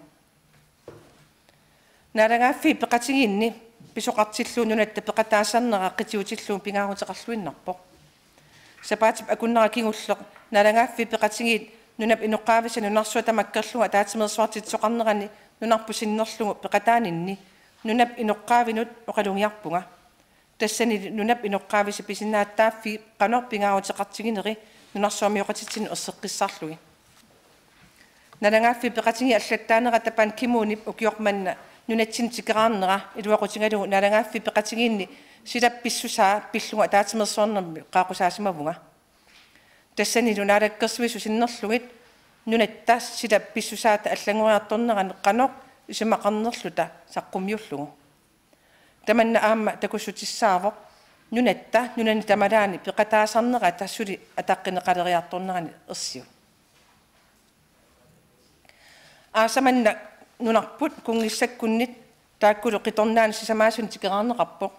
Naalagaaffiit peqatigiinni pisoqartillugu nunatta peqataasarnera qitiutillugu pingaaruteqarluinnarpoq. Sapaatip akunnera kingulleq naalagaaffiit peqatigiit nunap inoqqaavisa nunarsuaq tamakkerlugu ataatsimeersuartitsisoqarnerani nunarput sinnerlugu peqataaninni nunap inoqqaavinut oqalugiarpunga. Tassani nunap inoqqaavisa pisinnaatitaaffiit qanoq pingaaruteqartigineri nunarsuarmioqatitsinnut erseqqissarlugit. Naalagaaffiit peqatigiit allattaanerata Ban Ki-moonip ukioq manna nunatsinni tikeraarnera iluaqutigalugu naalagaaffiit peqatigiinni silap pissusaa pillugu ataatsimeersuarnermi qaaqqusaasimavunga. Tassanilu Naalakkersuisut sinnerlugit nunatta sila pissusaata allanngoriartornerani qanoq isumaqarnerluta saqqummiullugu. Tamanna aamma takussutissaavoq nunatta nunani tamalaani peqataasarnerata suli ataqqineqaleriartornerani ersiut. Aasaq manna nunarput kunngissakkunnit taakkulu qitornaanut sisamaasuni tikeraarneqarpoq.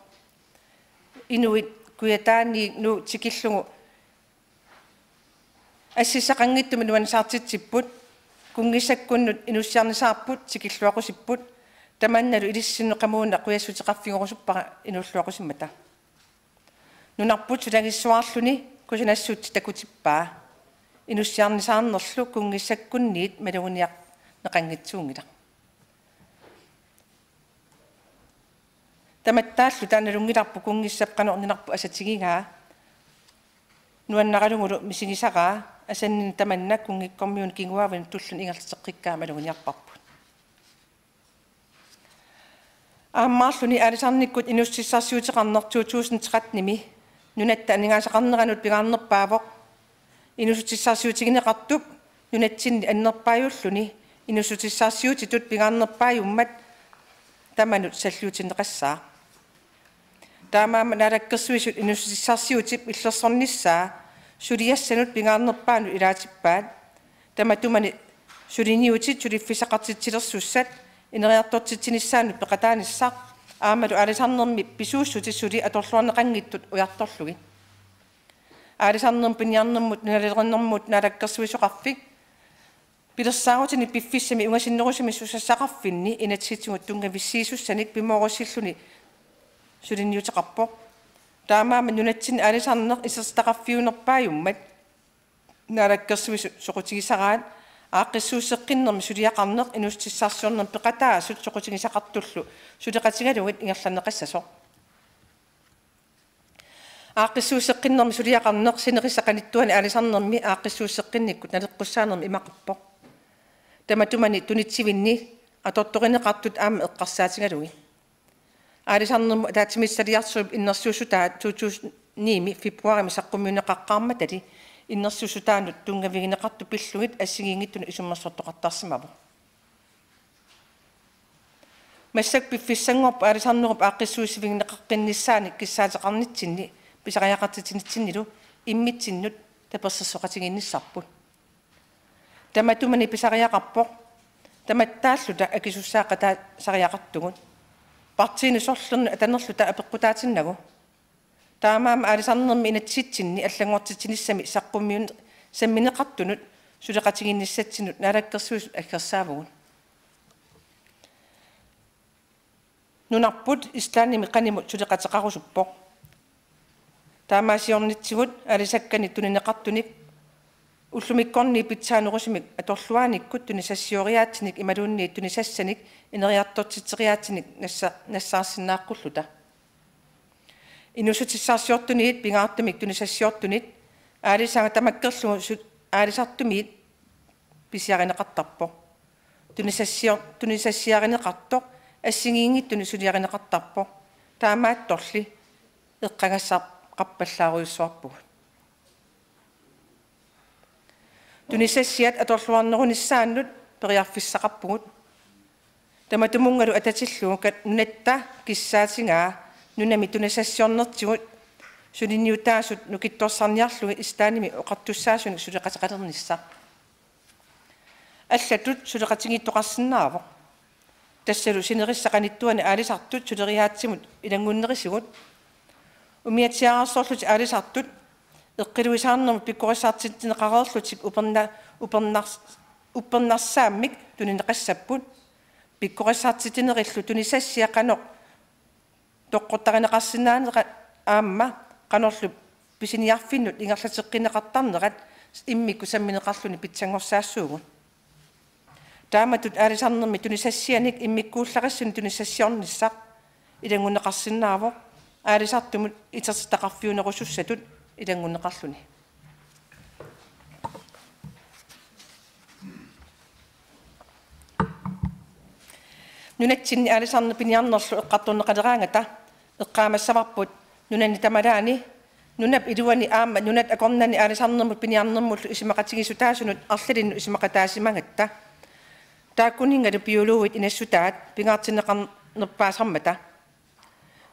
Inuit Kujataaniit Nuuk tikillugu assissaqanngitsumik nuannisaartitsipput, kunngissakkunnut inussiarnisaarput tikilluaqqusipput, tamannalu ilissinnut qamuuna qujassuteqarfigerusuppara inuulluaqqusimmata. Nunarput sulagissuarluni kusanassutsip takutippaa. Inussiarnisaarnerlu kunngissakkunniit maluginiarneqanngitsuunngilaq. Tamattaalluta nalunngilarput kunngissap qanoq nunarput asatigigaa, nuannaralugulu misigisaraa, asanninneq tamanna kunngikkormiunut kinguaavinut tullunut ingerlateqqikkaa maluginiarparput. Aammaarluni aalisarnikkut inuussutissarsiuteqarneq to tusind tretten-imi nunatta aningaasaqarneranut pingaarnerpaavoq. Inuussutissarsiutigineqartup nunatsinni annerpaajulluni inuussutissarsiutitut pingaarnerpaajummat tamanut salliutinneqassaaq. Taamaammat Naalakkersuisut inuussutissarsiutip illersornissaa suliassanut pingaarnerpaanut ilaatippaat. Tamatumani suliniutit suliffissaqartitsilersussat ineriartortitsinissaannut peqataanissaq aammalu aalisarnermi pisuussutit suli atorluarneqanngitsut ujartorlugit. Aalisarnermut piniarnermut nunalerinermut naalakkersuisoqarfik pilersaarutinik piffissami ungasinnerusumi susassaqarfinni inatsisitigut tunngavissiisussanik pimoorussilluni suliniuteqarpoq. Taamaammat nunatsinni aalisarneq isertitaqarfiunerpaajummat Naalakkersuisut soqutigisaraat aaqqissuusseqqinnermi suliaqarneq inuussutissarsiornermi peqataasut soqutigisaqartullu suleqatigalugit ingerlanneqassasoq. Aaqqissuusseqqinnermi suliaqarneq sinerissap qanittuani aalisarnermi aaqqissuusseqqinnikkut naleqqussaanermi imaqarpoq. Tamatumani tunitsivinni atortorineqartut aamma eqqarsaatigalugit. Aalisarnermut ataatsimiititaliarsuup innersuussutaat to tusind ni-mi februarimi saqqummiunneqaqqaarmatali innersuussutaanut tunngavigineqartut pillugit assigiinngitsunut isummersortoqartarsimavoq. Massakkut piffissanngorpoq aalisarnerup aaqqissuussivigineqaqqinnissaannik kissaateqarnitsinni pisariaqartitsinitsinnilu immitsinnut tapersersoqatigiinnissarput. Tamatumani pisariaqarpoq tamattaalluta akisussaaqataasariaqartugut. Partiinut sorlernut atanerluta apeqqutaatinnagu. Taamaammat aalisarnermi inatsisitsinni allanngortitsinissami saqqummiun-, sammineqartunut suleqatigiinnissatsinut Naalakkersuisut aggersaavugut. Nunarput Islandimi qanimut suleqateqarusuppoq. Taamaasiornitsigut aalisakkanik tunineqartunik ullumikkorniit pitsaanerusumik atorluaanikkut tunisassioriaatsinik imaluunniit tunisassanik ineriartortitseriaatsinik nassa-, nassaarsinnaaqqulluta. Inuussutissarsiortunit pingaartumik tunisassiortunit aalisagaq tamakkerlugu su-, aalisartumit pisiarineqartarpoq. Tunisassior-, tunisassiarineqartoq assigiinngitsunik suliarineqartarpoq. Taamaattorli eqqagassaqarpallaarujussuarpugut. Tunisassiat atorluarnerunissaannut periarfissaqarpugut. Tamatumunngalu atatillugu kat-, nunatta kissaatigaa nunami tunisassiornertigut suliniutaasut nukittorsarniarlugit Islandimi oqartussaasunik suleqateqalernissaq. Allatut suleqatigiittoqarsinnaavoq. Tassalu sinerissap qanittuani aalisartut suleriaatsimut ilanngunnerisigut. Umiatsiaararsorlutik aalisartut eqqiluisaarnermut pikkorissartitsineqareerlutik uperna-, upernars-, uppernarsaammik tunineqassapput. Pikkorissartitsinerillu tunisassiaq qanoq toqqortarineqarsinnaanera aamma qanorlu pisiniarfinnut ingerlateqqinneqartarnerat immikkut sammineqarluni pitsanngorsaassuugut. Taamatut aalisarnermi tunisassianik immikkuullarissunik tunisassiornissaq ilanngunneqarsinnaavoq aalisartumut itertitaqarfiunerusussatut ilanngunneqarluni. Nunatsinni aalisarneq piniarnerlu eqqartorneqaleraangata eqqaamassavarput nunani tamalaani Nunap iluani aamma nunat akornanni aalisarnermut piniarnermullu isumaqatigiissutaasunut arlalinnut isumaqataasimagatta. Taakkuninngalu biologit inassutaat pingaartinneqarnerpaasarmata.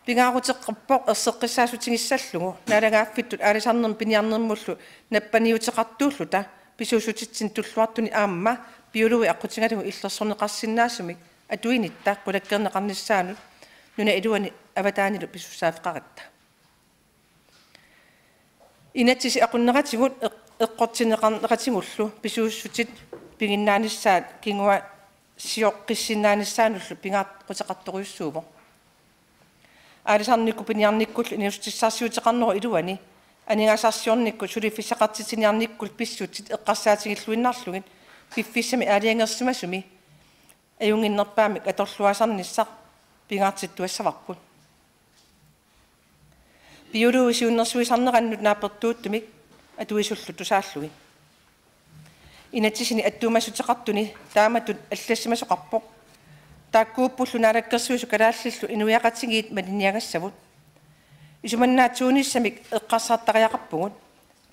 Pingaaruteqarpoq erseqqissaassutigissarlugu naalagaaffittut aalisarnermut piniarnermullu nappaniuteqartuulluta pisuussutitsinni tulluartuni aamma biologit aqqutigalugu illersorneqarsinnaasumik atuinitta qulakkeerneqarnissaanut nunap iluani avataanilu pisussaaffeqaratta. Inatsisit aqunneratigut eq-, eqqortinneqarneratigullu pisuussutit piginnaanissaat kinguaasioqqissinnaanissaanullu pingaaruteqartorujussuuvoq. Aalisarnikkut piniarnikkullu inuussutissarsiuteqarnerup iluani aningaasarsiornikkut suliffissaqartitsiniarnikkullu pissutsit eqqarsaatigilluinnarlugit piffissami aalajangersimasumi ajunnginnerpaamik atorluaasarnissaq pingaartittuassavarput. Biologit siunnersuisarnerannut naapertuuttumik atuisullu tusaallugit. Inatsisini attuumassuteqartuni taamatut allassimasoqarpoq. Taakkuuppullu Naalakkersuisut Kalaallillu inuiaqatigiit malinniagassavut. Isumannaatsuunissamik eqqarsartariaqarpugut.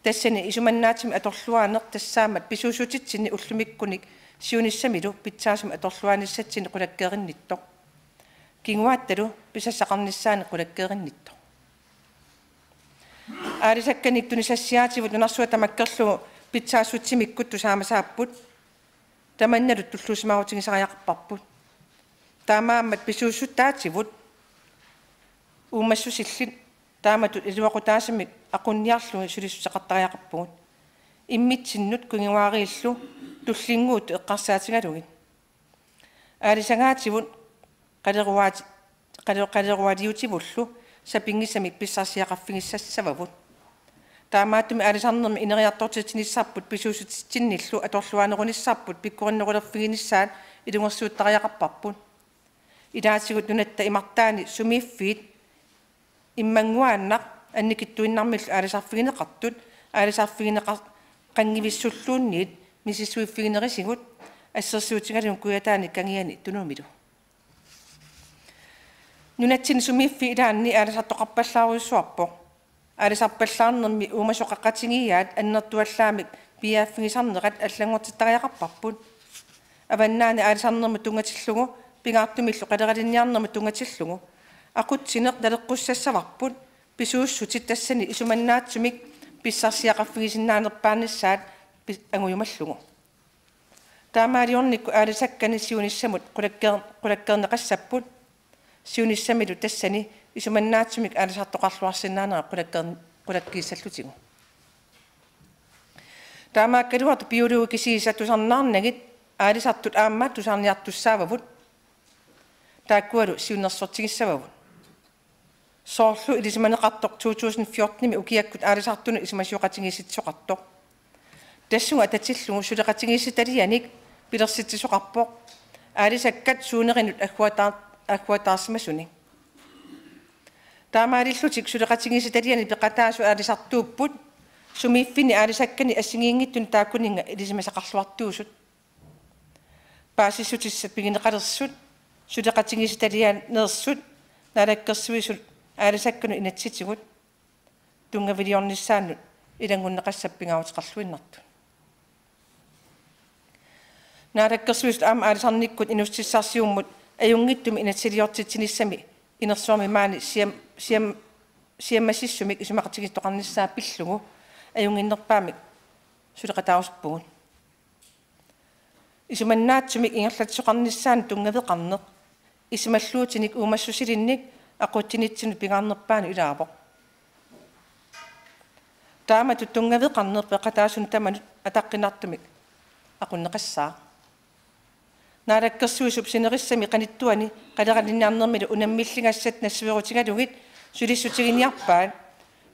Tassani isumannaatsumik atorluaaneq tassaammat pisuussutitsinni ullumikkunik siunissamilu pitsaasumik atorluaanissatsinnik qulakkeerinnittoq. Kinguaattalu pisassaqarnissaannik qulakkeerinnittoq. Aalisakkanik tunisassiaativut nunarsuaq tamakkerlugu pitsaassutsimikkut tusaamasaapput. Tamannalu tulluusimaarutigisariaqarparput. Taamaammat pisuussutaativut uumassusillit taamatut iluaqutaasumik aqunniarlugit sulissuteqartariaqarpugut. Immitsinnut kinguaariillu tullinnguuttut eqqarsaatigalugit. Aalisagaativut qaleruaat-, qale-, qaleruaaliutivullu sapinngisamik pissarsiaqarfigissassavavut. Taamaattumik aalisarnermi ineriartortitsinissarput pisuussutitsinnillu atorluaanerunissarput pikkorinnerulerfiginissaat ilungersuuttariaqarparput. Ilaatigut nunatta imartaani sumiiffiit immannguaannaq annikitsuinnarmillu aalisarfigineqartut aalisarfigineqar-, qanngivissulluunniit misissuiffiginerisigut assersuutigalugu Kujataani Kangiani Tunumilu. Nunatsinni sumiiffiit ilaanni aalisartoqarpallaarujussuarpoq. Aalisarpallaarnermi uumasoqaqatigiiaat annertuallaamik piiaaffigisarnerat allanngortittariaqarparput. Avannaani aalisarnermut tunngatillugu pingaartumillu qaleralinniarnermut tunngatillugu aqutsineq naleqqussassavarput pisuussutit tassani isumannaatsumik pissarsiaqarfigisinnaanerpaanissaat pis-, angujumallugu. Taamaaliornikkut aalisakkani siunissamut qulakkeer-, qulakkeerneqassapput. Siunissamilu tassani isumannaatsumik aalisartoqarluarsinnaanera qulakkeer-, qulakkiissallutigu. Taamaakkaluartoq biologit kisiisa tusarnaarnagit aalisartut aamma tusarniartussaavavut. Taakkualu siunnersortigissavavut. Soorlu ilisimaneqartoq to tusind fjortenimi ukiakkut aalisartunut isumasioqatigiissitsisoqartoq. Tassunga atatillugu suleqatigiissitalianik pilersitsisoqarpoq aalisakkat suunerinut agguataar-, agguataarsimasunik. Taamaalillutik suleqatigiissitaliani peqataasut aalisartuupput, sumiiffinni aalisakkani assigiinngitsunik taakkuninnga ilisimasaqarluartuusut. Paasissutissat pigineqalersut, suleqatigiissitalianeersut, Naalakkersuisut aalisakkanut inatsisitigut, tunngaviliornissaannut ilanngunneqassapput pingaaruteqarluinnartut. Naalakkersuisut aamma aalisarnikkut inuussutissarsiummut ajunngitsumik inatsisiliortitsinissami inersuarmi maani siam-, siam-, siammasissumik isumaqatigiittoqarnissaa pillugu ajunnginnerpaamik suleqataarusuppugut. Isumannaatsumik ingerlatsisoqarnissaanut tunngaveqarneq isumalluutinik uumassusilinnik aqutsinitsinnut pingaarnerpaanut ilaavoq. Taamatut tunngaveqarneq peqataasunut tamanut ataqqinartumik aqunneqassaaq. Naalakkersuisup sinerissami qanittuani qaleralinniarnermilu unammilligassat nassuerutigalugit sulissutiginiarpaat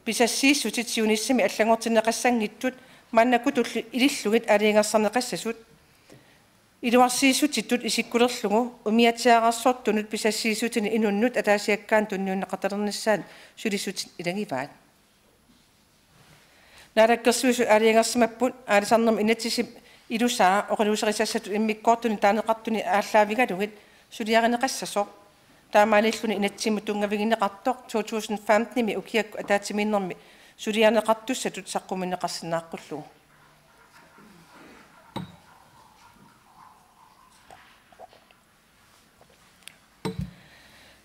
pisassiissutit siunissami allanngortinneqassanngitsut maannakkutullu ilillugit aalajangersarneqassasut. Iluarsiissutitut isikkulerlugu umiatsiaararsortunut pisassiissutini inunnut ataasiakkaanut tunniunneqartalernissaat sulissutit ilagivaat. Naalakkersuisut aalajangersimapput aalisarnermut inatsisip ilusaa oqaluuserisassatut immikkoortuni taaneqartuni aallaavigalugit suliarineqassasoq. Taamaalilluni inatsimmut tunngavigineqartoq to tusind femtenimi ukiakkut ataatsimiinnermi suliarineqartussatut saqqummiunneqarsinnaaqqullugu.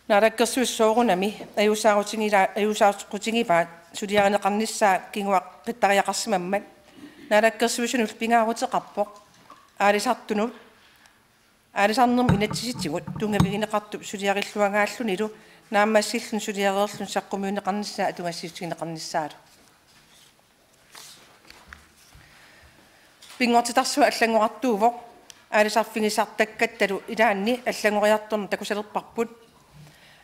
Naalakkersuisut soorunami ajuusaarutigivaat, ajuusaarutigivaat suliarineqarnissaa kinguaqqittariaqarsimammat Naalakkersuisunullu pingaaruteqarpoq aalisartunut, aalisarnermut inatsisitigut tunngavigineqartup suliarilluagaallunilu naammassilluni suliareerluni saqqummiunneqarnissaa atugassiissutigineqarnissaalu. Pinngortitarsuaq allanngorartuuvoq, aalisarfigisartakkattalu ilaanni allanngoriartorneq takusalerparput.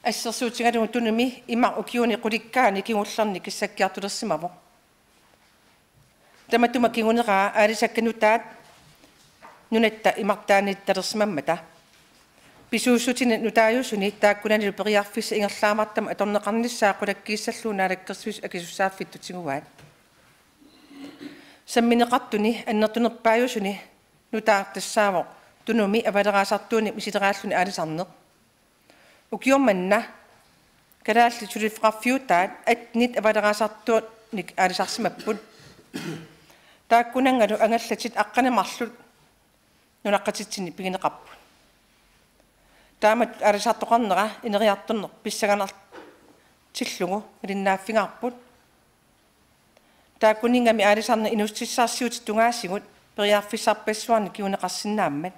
Assersuutigalugu Tunumi imaq ukiuni qulikkaani kingullerni kissakkiartulersimavoq. Tamatuma kinguneraa aalisakkat nutaat nunatta imartaaniittalersimammata. Pisuussutini nutaajusuni taakkunanilu periarfissat ingerlaamartamik atorneqarnissaa qulakkiissallugu Naalakkersuisut akisussaaffittut tiguaat. Sammineqartuni annertunerpaajusuni nutaaq tassaavoq Tunumi avaleraasartuunik misileraalluni aalisarneq. Ukioq manna kalaallit suliffeqarfiutaat attenit avaleraasartuunik aalisarsimapput. Taakkunanngalu angallatit aqqaneq marluk nunaqqatitsinni pigineqarput. Taamatut aalisartoqarnera ineriartorneq pissanganartillugu malinnaaffigaarput. Taakkunanngaanniit aalisarneq inuussutissarsiutit tungaasigut periarfissarpassuarnik kinguneqarsinnaammat.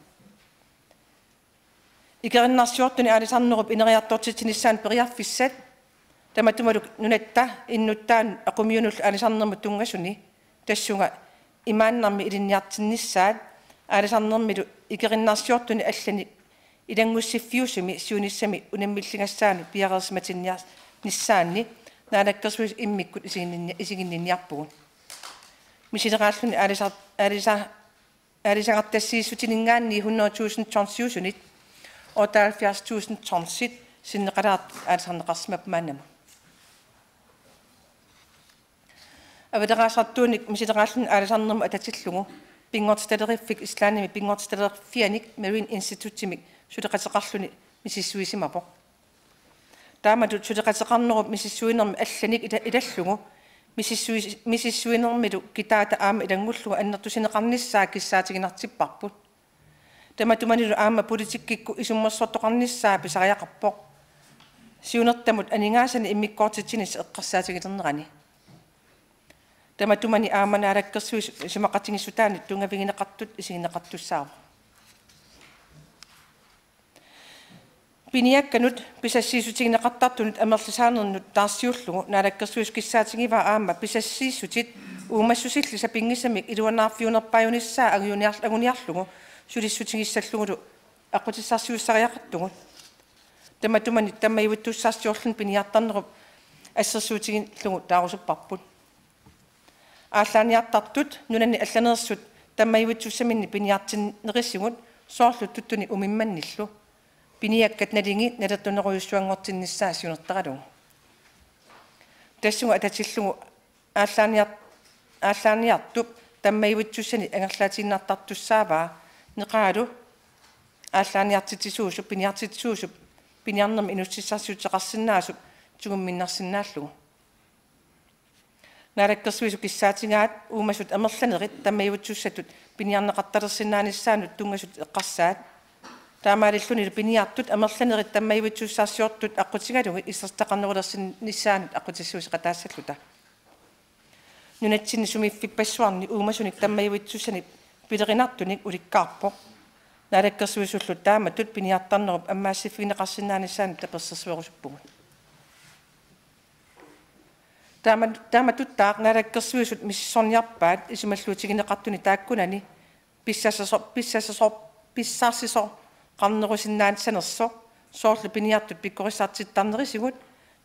Ikerinnarsiortunik aalisarnerup ineriartortitsinissaanut periarfissat, tamatumalu nunatta innuttaanut aqumiunullu aalisarnermut tunngasuni, tassunga imaannarmi ilinniartinnissaat, aalisarnermilu ikerinnarsiortuni allani ilanngussiffiusumi siunissami unammilligassaanut piareersimatinniarnissaanni Naalakkersuisut immikkut isiginninni-, isiginninniarpugut. Misileraalluni aalisa-, aalisa-, aalisagartassiissutininngaanniit hundrede tusind tonsiusunit otteoghalvfjerds tusind tonsit sinneqalaartut aalisarneqarsimapput maannamut. Avaleraasartuunik misileraalluni aalisarnermut atatillugu Pinngortitaleriffik Islandimi pinngortitalerfianik Marine Institutemik suleqateqarluni misissuisimavoq. Taamatut suleqateqarnerup misissuinermi allanik ila-, ilallugu misissui-, misissuinermilu kitaata aamma ilanngullugu annertusineqarnissaa kissaatiginartipparput. Tamatumanilu aamma politikkikkut isummersortoqarnissaa pisariaqarpoq siunertamut aningaasanik immikkoortitsinissaq eqqarsaatigilernerani. Tamatumani aamma Naalakkersuisut isumaqatigiissutaannik tunngavigineqartut isigineqartussaavoq. Piniakkanut pisassiissutigineqartartunut amerlisaanernut taarsiullugu Naalakkersuisut kissaatigivaa aamma pisassiissutit uumassusillit sapinngisamik iluanaarfiunerpaajunissaa anguniar-, anguniarlugu sulissutigissallugulu aqqutissarsiussariaqartugut. Tamatumani tammajuvitsussarsiorluni piniartarnerup assersuutigalugu taarusupparput. Aallaaniartartut nunani allaneersut tammajuvitsussaminnik piniartinnerisigut soorlu tuttunik umimmannillu. Piniakkat nalingi nalertunerujussuanngortinnissaat siunertaralugu. Tassunga atatillugu aallaaniar-, aallaaniartup tammajuvitsussanik angerlaatiinnartartussaavaa neqaalu aallaaniartitsisuusup piniartitsisuusup piniarnermi inuussutissarsiuteqarsinnaasup tigummiinnarsinnaallugu. Naalakkersuisut kissaatigaat uumasut amerlanerit tammajuvitsussatut piniarneqartalersinnaanissaannut tunngasut eqqarsaat. Taamaalillunilu piniartut amerlanerit tammajuvitsussarsiortut aqqutigalugit isertitaqarnerulersinnissaannut aqqutissuuseqataassalluta. Nunatsinni sumiiffippassuarni uumasunik tammajuvitsussanik pilerinartunik ulikkaarpoq. Naalakkersuisullu taamatut piniartarnerup ammaassiffigineqarsinnaanissaanut tapersersuerusuppugut. Taama-, taamatuttaaq Naalakkersuisut misissorniarpaat isumalluutigineqartuni taakkunani pissarsiso-, pissarsiso-, pissarsisoqarnerusinnaanissanersoq, soorlu piniartut pikkorissartittarnerisigut,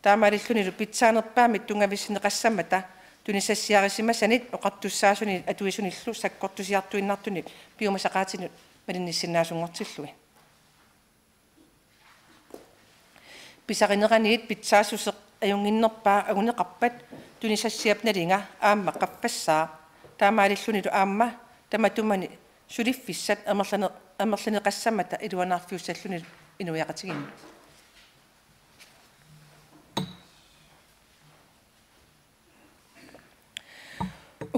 taamaalillunilu pitsaanerpaamik tunngavissinneqassammata tunisassiarisimasanit oqartussaasunit atuisunillu sakkortusiartuinnartunit piumasaqaatinut malinnissinnaasunngortillugit. Pisarineraniit pitsaassuseq ajunnginnerpaaq anguneqarpat tunisassiap nalinga aamma qaffassaaq, taamaalillunilu aamma tamatumani suliffissat amerlane-, amerlaneqassammata iluanaarfiussalluni inuiaqatigiinnut.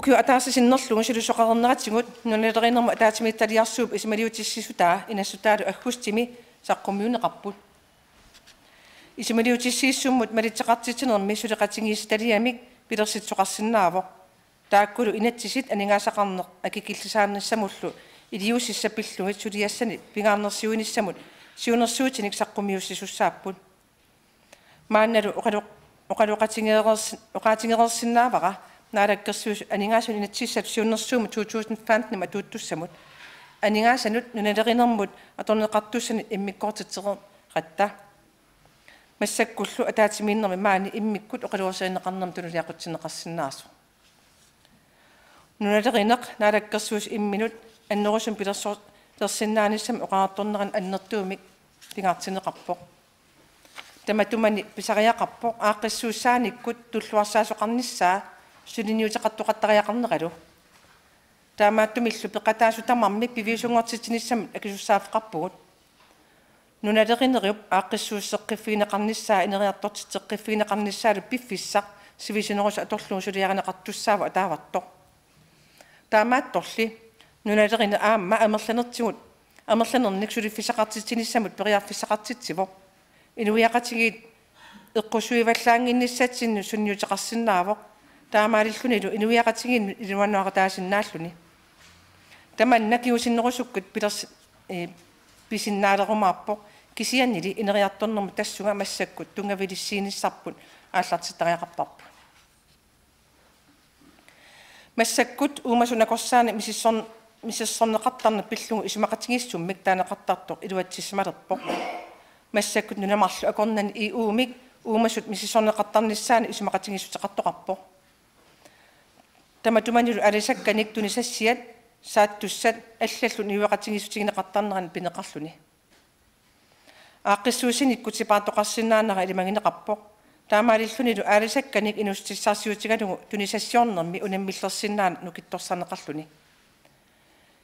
Ukiup ataatsip sinnerlugu sulisoqarneratigut nunalerinermut ataatsimiititaliarsuup isumaliutissiissutaa inassutaalu aggustimi saqqummiunneqarput. Isumaliutissiissummut malitseqartitsinermi suleqatigiissitaliamik pilersitsisoqarsinnaavoq. Taakkulu inatsisit aningaasaqarneq akikillisaanissamullu iliuusissat pillugit suliassanik pingaarnersiuinissamut siunnersuutinik saqqummiussisussaapput. Maannalu oqalu-, oqaloqatigereersi-, oqaatigereersinnaavara Naalakkersuisut aningaasanut inatsisissatut siunnersuummut to tusind femten atuuttussamut aningaasanut nunalerinermut atorneqartussanut immikkoortitseqaratta. Massakkullu ataatsimiinnermi maani immikkut oqaluuserineqarnermut tunuliaqutsinneqarsinnaasoq. Nunalerineq Naalakkersuisut imminut annerusumik pilersor-, pilersinnaanissamut oqariartornerani annertuumik pingaartinneqarpoq. Tamatumani pisariaqarpoq aaqqissuussaanikkut tulluarsaasoqarnissaa suliniuteqartoqattariaqarneralu. Taamaattumillu peqataasut tamarmik piviusunngortitsinissamut akisussaaffeqarpugut. Nunalerinerup aaqqissuusseqqiffigineqarnissaa ineriartortitseqqiffigineqarnissaalu piffissaq sivisunerusut atorlugu suliarineqartussaavoq ataavartoq. Taamaattorli nunalerineq aamma amerlanertigut, amerlanernik suliffissaqartitsinissamut periarfissaqartitsivoq. Inuiaqatigiit eqqusuivallaannginnissatsinnut sunniuteqarsinnaavoq. Taamaalillunilu inuiaqatigiinnut iluanaarutaasinnaalluni. Tamanna kingusinnerusukkut pilers-, ee, pisinnaalerumaarpoq, kisiannili ineriartornermut tassunga massakkut tunngavilissiinissarput aallartittariaqarparput. Massakkut uumasut nakorsaaneq misissor-, misissorneqartarneq pillugu isumaqatigiissummik taaneqartartoq iluatsissimalerpoq. Massakkut nuna marluk akornanni E U-mik uumasut misissorneqartarnissaannik isumaqatigiissuteqartoqarpoq. Tamatumanilu aalisakkanik tunisassiat, saattussat allallu niueqatigiissutigineqartarnerannik pineqarluni. Aaqqissuussinikkut sipaartoqarsinnaanera ilimagineqarpoq. Taamaalillunilu aalisakkanik inuussutissarsiutigalugu tunisassiornermi unammillersinnaaneq nukittorsarneqarluni.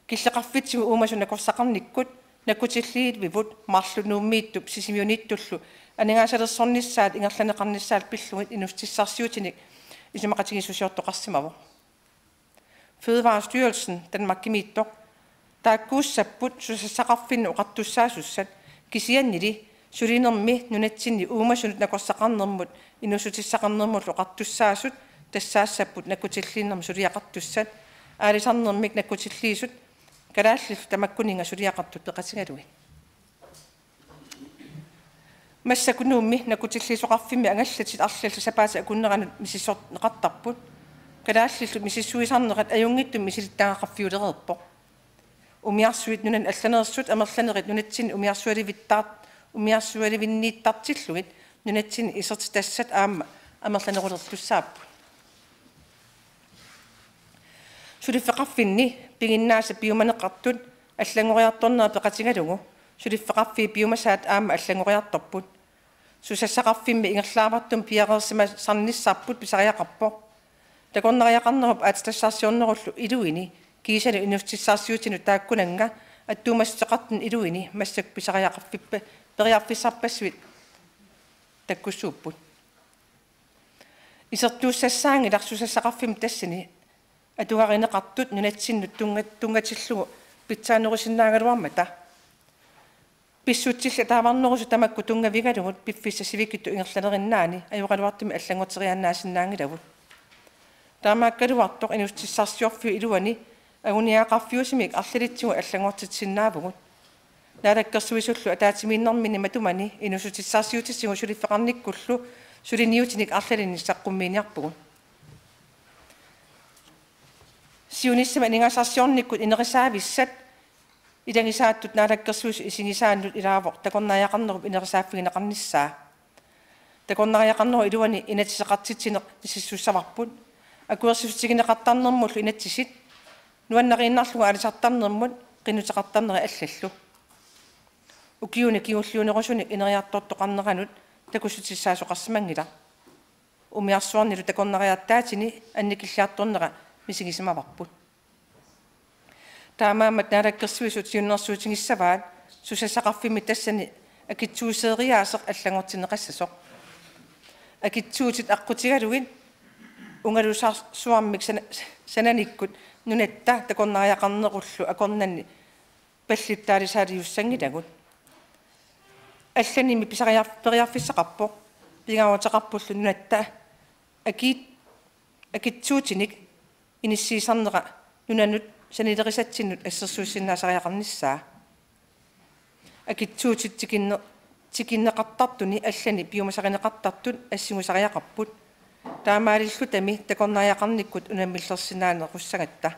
Killeqarfitsigut uumasut nakorsaqarnikkut nakkutilliivivut marluk Nuummiittup Sisimiuniittullu aningaasalersornissaat ingerlanneqarnissaat pillugit inuussutissarsiutinik isumaqatigiissusiortoqarsimavoq. Fødevarestyrelsen, Danmarkimiittoq, taakkuussapput susassaqarfinnut oqartussaasussat, kisiannili sulinermi nunatsinni uumasunut nakorsaqarnermut inuussutissaqarnermullu oqartussaasut tassaassapput nakkutilliinermik suliaqartussat, aalisarnermik nakkutilliisut kalaallillu tamakkuninnga suliaqartut peqatigalugit. Massakkut Nuummi nakkutilliisoqarfimmi angallatit arlallit sapaatit akunneranut misissorneqartarput. Kalaallillu misissuisarnerat ajunngitsumik misilittagaqarfiulereerpoq. Umiarsuit nunanit allaneersut amerlanerit nunatsinni umiarsualivittaart-, umiarsualivinniittartillugit nunatsinni isertitassat aamma amerlanerulertussaapput. Suliffeqarfinni piginnaasat piumaneqartut allanngoriartornerat peqatigalugu suliffeqarfiit piumasaat aamma allanngoriartorput. Susassaqarfimmi ingerlaavartumik piareersimasarnissarput pisariaqarpoq. Takornariaqarnerup aatsitassarsiornerullu iluini kiisalu inuussutissarsiutinut taakkunannga attuumassuteqartunut iluini massakkut pisariaqarfippa-, periarfissarpassuit takkussuupput. Isertuussassaanngilaq susassaqarfimmut tassani atugarineqartut nunatsinnut tunnga-, tunngatillugu pitsaanerusinnaagaluarmata. Pissutsillit ataavarnerusut tamakku tunngavigalugit piffissap sivikitsup ingerlanerinnaani ajoraluartumik allanngorteriaannaasinnaanngilavut. Taamaakkaluartoq inuussutissarsiorfiup iluani anguniagaqarfiusumik arlalitsigut allanngortitsisinnaavugut. Naalakkersuisullu ataatsimiinnerminni matumani inuussutissarsiutitigut suliffeqarnikkullu suliniutinik arlalinnik saqqummiiniarpugut. Siunissami aningaasarsiornikkut inerisaavissat ilagisaattut Naalakkersuisut isigisaannut ilaavoq takornariaqarnerup inerisaaffigineqarnissaa. Takornariaqarnerup iluani inatsiseqartitsineq misissussavarput. Akuersissutigineqartarnermullu inatsisit nuannariinnarlugu aalisartarnermut qinnuteqartarneri allallu. Ukiuni kingulliunerusunik ineriartortoqarneranut takussutissaasoqarsimanngilaq. Umiarsuarnilu takornariaataatini annikilliartornera misigisimavarput. Taamaammat Naalakkersuisut siunnersuutigissavaat susassaqarfimmi tassani akitsuuseeriaaseq allanngortinneqassasoq. Akitsuutit aqqutigalugit Ungalusarsuarmik sana-, sananikkut nunatta takornariaqarnerullu akornanni pallittaalisaaliussanngilagut. Allanimmi pisariar-, periarfissaqarpoq, pingaaruteqarpullu nunatta aki-, akitsuutinik inissiisarnera nunanut sanilerisatsinnut assersuussinnaasariaqarnissaa. Akitsuutit tikinne-, tikinneqartartuni allani piumasarineqartartut assingusariaqarput. Taamaalillutami takornariaqarnikkut unammillersinnaanerussagatta.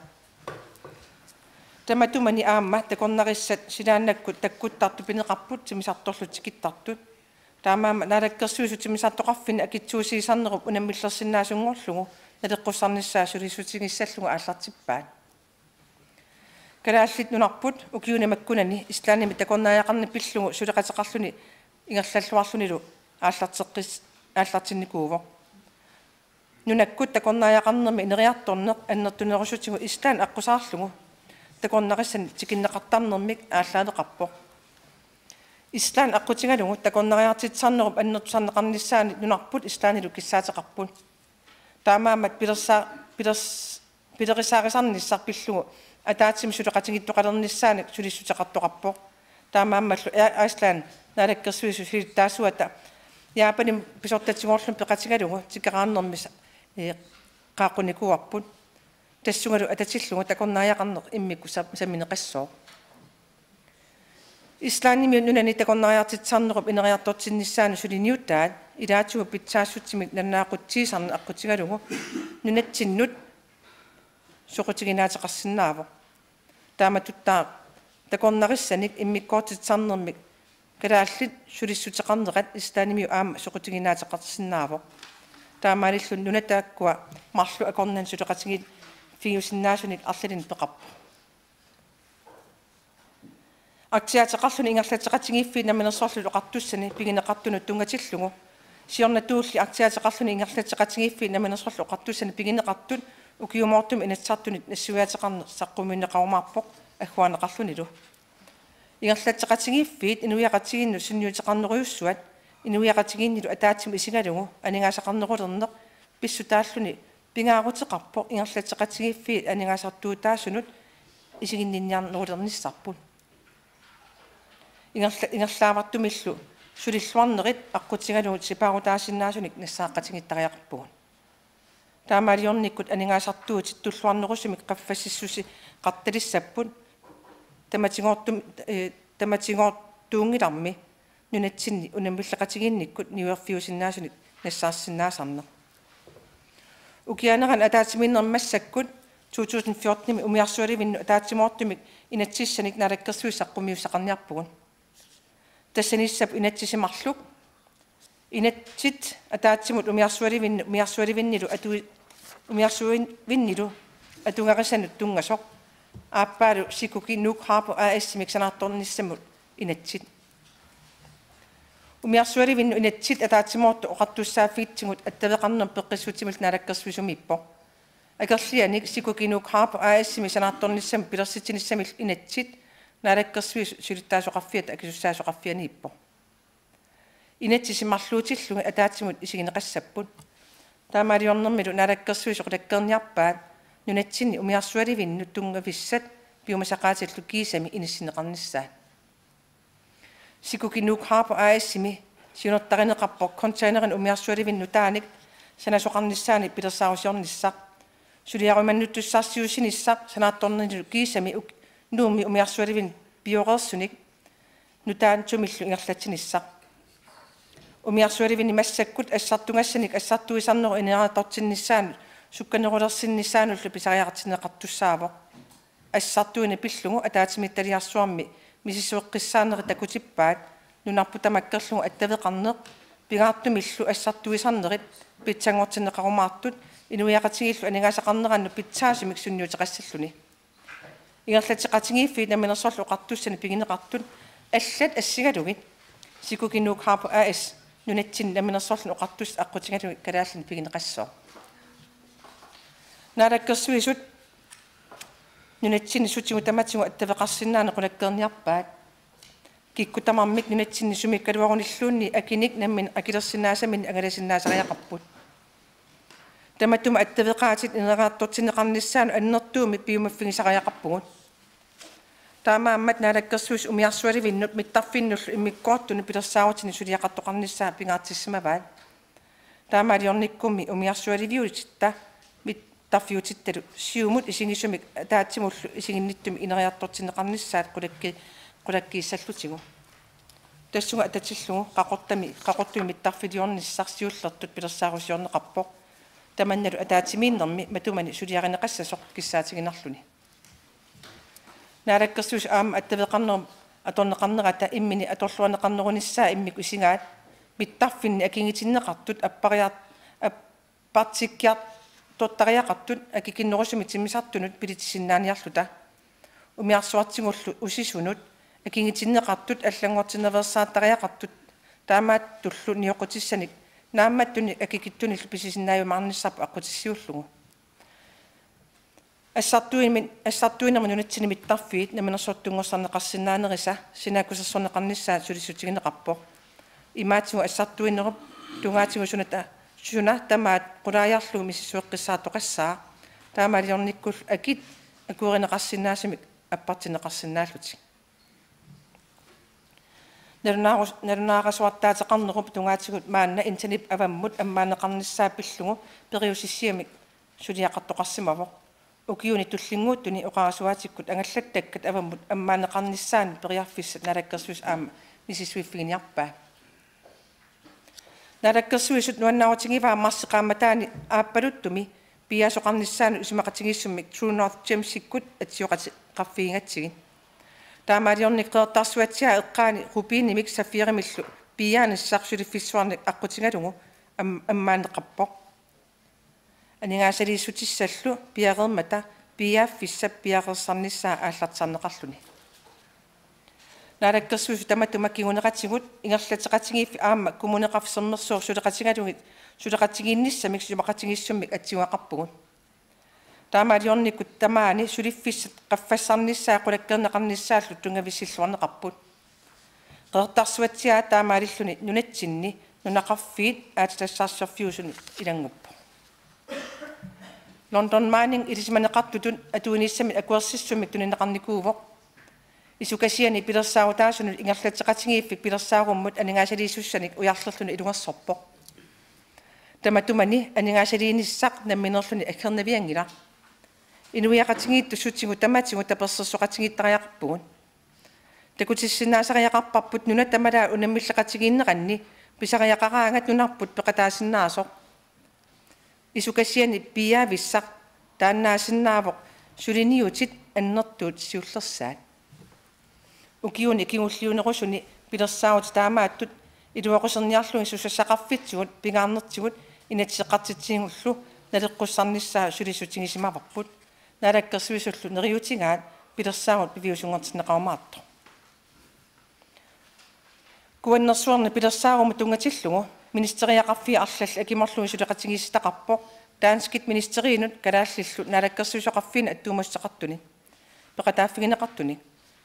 Tamatumani aamma takornarissat silaannakkut takkuttartut pineqarput timmisartorlu tikittartut. Taamaammat Naalakkersuisut timmisartoqarfinni akitsuusiisarnerup unammillersinnaasunngorlugu naleqqussarnissaa sulissutigissallugu aallartippaat. Kalaallit Nunarput ukiuni makkunani Islandimi takornariaqarneq pillugu suleqateqarluni ingerlalluarlunilu aallarteqqis-, aallartinnikuuvoq. Nunakkut takornariaqarnermi ineriartorneq annertunerussutigut Island aqqusaarlugu takornarissani tikinneqartarnermik aallaaveqarpoq. Island aqqutigalugu takornariartitsisarnerup annertusarneqarnissaanut nunarput Islandilu kissaateqarput. Taamaammat pilersa-, pilers-, pilerisaarisarnissaq pillugu ataatsimik suleqatigiittoqalernissaanik sulissuteqartoqarpoq. Taamaammallu Air Iceland Naalakkersuisut silittaasuata Japanimut pisortatigoorluni peqatigalugu tikeraarnermi sa-, ee, qaaqqunikuuarput. Tassungalu atatillugu takornariaqarneq immikkut sa-, sammineqassooq. Islandimiut nunani takornariartitsisarnerup ineriartortinnissaanut suliniutaat ilaatigut pitsaassutsimi nalunaaqutsiisarneq aqqutigalugu nunatsinnut soqutiginaateqarsinnaavoq. Taamatuttaaq takornarissanik immikkoortitsisarnermik kalaallit sulissuteqarnerat Islandimiut aamma soqutiginaateqarsinnaavoq. Taamaalilluni nunat taakkua marluk akornanni suleqatigiiffigisinnaasunik arlalinnik peqarpoq. Arktiateqarluni ingerlatseqatigiiffiit Namminersorlutik Oqartussani pigineqartunut tunngatillugu siornatigut Arktiateqarluni ingerlatseqatigiiffiit Namminersorlutik Oqartussani pigineqartut ukiumoortumik Inatsisartunit nassuiaateqarneq saqqummiunneqarumaarpoq agguarneqarlunilu. Ingerlatseqatigiiffiit inuiaqatigiinnut sunniuteqarnerujussuat inuiaqatigiinnilu ataatsimut isigalugu aningaasaqarnerulerneq pissutaalluni pingaaruteqarpoq ingerlatseqatigiiffiit aningaasartuutaasunut isiginninniarnerulernissarput. Ingerla-, ingerlaavartumillu sulilluarnerit aqqutigalugit sipaarutaasinnaasunik nassaaqqatigiittariaqarpugut. Taamaaliornikkut aningaasartuutit tulluarnerusumik qaffassissuseqartalissapput tamatigoortum-, ee, tamatigoortuunngilarmi nunatsinni unammilleqatigiinnikkut niuerfiusinnaasunik nassaarsinnaasarneq. Ukiaanerani ataatsimiinnermi massakkut to tusind fjortenimi umiarsualivinnut ataatsimoortumik inatsissanik Naalakkersuisut saqqummiussaqarniarpugut. Tassaniissapput inatsisit marluk. Inatsit ataatsimut umiarsualivinni-, umiarsualivinnilu atu-, umiarsualivinnilu atugarisanut tunngasoq. Aappaalu Shikoki Nuuk Harbor A/S-imik sanaartornissamut inatsit. Umiarsualivinnut inatsit ataatsimoortut oqartussaaffigitsigut attaveqarnermut peqqissutsimillu Naalakkersuisumiippoq. Akerlianik Shikoki Nuuk Harbor A/S-imik sanaartornissamut pilersitsinissamillu inatsit Naalakkersuisut silittaasoqarfiata akisussaasoqarfianiippoq. Inatsisit marluutillugit ataatsimut isigineqassapput. Taamaaliornermilu Naalakkersuisut qulakkeerniarpaat nunatsinni umiarsualivinnut tunngavissat piumasaqaatillu kiisami inissinneqarnissaat. Shikoki Nuuk Harbor A/S-imi siunertarineqarpoq containerinik umiarsualivinnut nutaanik sanasoqarnissaannik pilersaarusiornissaq. Suliarumannuttussarsiuussinissaq sanaartornernilu kiisami uk-, Nuummi umiarsualivinnut pioreersunik nutaatsumillu ingerlatsinissaq. Umiarsualivinni massakkut assartugassanik assartuisarnerup ineriartortinnissaanut sukkanerulersinnissaanullu pisariaqartinneqartussaavoq. Assartuineq pillugu ataatsimiititaliarsuarmi misissueqqissaarnerit takutippaat nunarput tamakkerlugu attaveqarneq, pingaartumillu assartuisarnerit pitsanngortinneqarumaartut inuiaqatigiillu aningaasaqarnerannut pitsaasumik sunniuteqassalluni. Ingerlatseqatigiiffiit Namminersorlutik Oqartussani pigineqartut allat assigalugit Shikoki Nuuk Harbor A/S nunatsinni Namminersorlutik Oqartussat aqqutigalugit kalaallinik pigineqassooq. Naalakkersuisut nunatsinni sutigut tamatigut attaveqarsinnaaneq qulakkeerniarpaat. Kikkut tamarmik nunatsinni sumiikkaluarunilluunniit akinik nammineq akilersinnaasaminnik angalasinnaasariaqarput. Tamatuma attaveqaatit ineriartortinneqarnissaannut annertuumik piumaffigisariaqarpugut. Taamaammat Naalakkersuisut umiarsualivinnut mittarfinnullu immikkoortunut pilersaarutinik suliaqartoqarnissaa pingaartissimavaat. Taamaaliornikkummi umiarsualiviutitta mittarfiutittalu Siumut isigisumik ataatsimullu isiginnittumik ineriartortinneqarnissaat qulakki-, qulakkiissallutigu. Tassunga atatillugu Qaqortami, Qaqortumi mittarfiliornissaq siullertut pilersaarusiorneqarpoq. Tamannalu ataatsimiinnermi matumani suliarineqassasoq kissaatiginarluni. Naalakkersuisut aamma attaveqarnerup atorneqarnerata immini atorluarneqarnerunissaa immikkut isigaat mittarfinni akigitinneqartut appariar-, appartikkiartortariaqartut akikinnerusumik timmisartunut pilitsisinnaaniarluta. Umiarsuartigullu usisunut akigitinneqartut allanngortinnaveersaartariaqartut taamaattullu nioqqutissanik naammattunik akikitsunillu pisisinnaajumaarnissarput aqqutissiullugu. Assartuinermi-, assartuinermi nunatsinni mittarfiit namminersorlutik tunngavigineqarsinnaanerisa sinaakkusersorneqarnissaat sulissutigineqarpoq. Imaatigut assartuinerup tungaatigut suna ta-, suna tamaat qulaajarlugu misissueqqissaartoqassaaq. Taamaaliornikkullu akit akuerineqarsinnaasumik appartinneqarsinnaallutik. Nalunaarus-, nalunaarasuartaateqarnerup tungaatigut maanna internetip avammut ammaanneqarnissaa pillugu periusissiamik suliaqartoqarsimavoq. Ukiuni tullinnguuttuni oqarasuaatikkut angallattakkat avammut ammaanneqarnissaannut periarfissat Naalakkersuisut aamma misissuiffiginiarpaat. Naalakkersuisut nuannaarutigivaa marsip qaammataani aappaluttumi piiaasoqarnissaanut isumaqatigiissummik True North Gems-ikkut atsioqatigiinnarlugu. Taamaaliornikkut Qeqertarsuatsiaat eqqaani rubinimik safirimillu piiaanissaq suliffissuarnik aqqutigalugu am-, ammaanneqarpoq. Aningaasaliissutissallu piareermata piiaaffissap piareersarnissaa aallartisarneqarluni. Naalakkersuisut tamatuma kinguneqatigut ingerlatseqatigiiffik aamma Kommuneqarfik Sermersuup suleqatigalugit suleqatigiinnissamik isumaqatigiissummik atsiugaqarpugut. Taamaaliornikkut tamaani suliffissat qaffassarnissaat qulakkeerneqarnissaallu tunngavissilluarneqarput. Qeqertarsuatsiaat taamaalilluni nunatsinni nunaqarfiit aatsitassarsiorfiusuni ilannguppoq. London Mining ilisimaneqartutut atuinissamik akuersissummik tunineqarnikuuvoq. Isukasiani pilersaarutaasunut ingerlatseqatigiiffik pilersaarummut aningaasaliissussanik ujarlerluni ilungersorpoq. Tamatumani aningaasaliinissaq nammineerluni aggernavianngilaq. Inuiaqatigiittut sutigut tamatigut tapersersoqatigiittariaqarpugut. Takutissinnaasariaqarparput nuna tamalaat unammilleqatigiinneranni pisariaqaraangat nunarput peqataasinnaasoq. Isukasiani piiaavissaq taannaasinnaavoq suliniutit annertuut siullersaat. Ukiuni kingulliunerusuni pilersaarutit taamaattut iluaquserniarlugit susassaqarfitsigut pingaarnertigut inatsiseqartitsigullu naleqqussarnissaa sulissutigisimavagut. Naalakkersuisullu neriuutigaat pilersaarut piviusunngortinneqarumaartoq. Kuannersuarni pilersaarummut tunngatillugu ministeriaqarfiit arlallit akimorlugit suleqatigiissitaqarpoq danskit ministeriinut kalaallillu naalakkersuisoqarfiini attuumassuteqartunik peqataaffigineqartunik.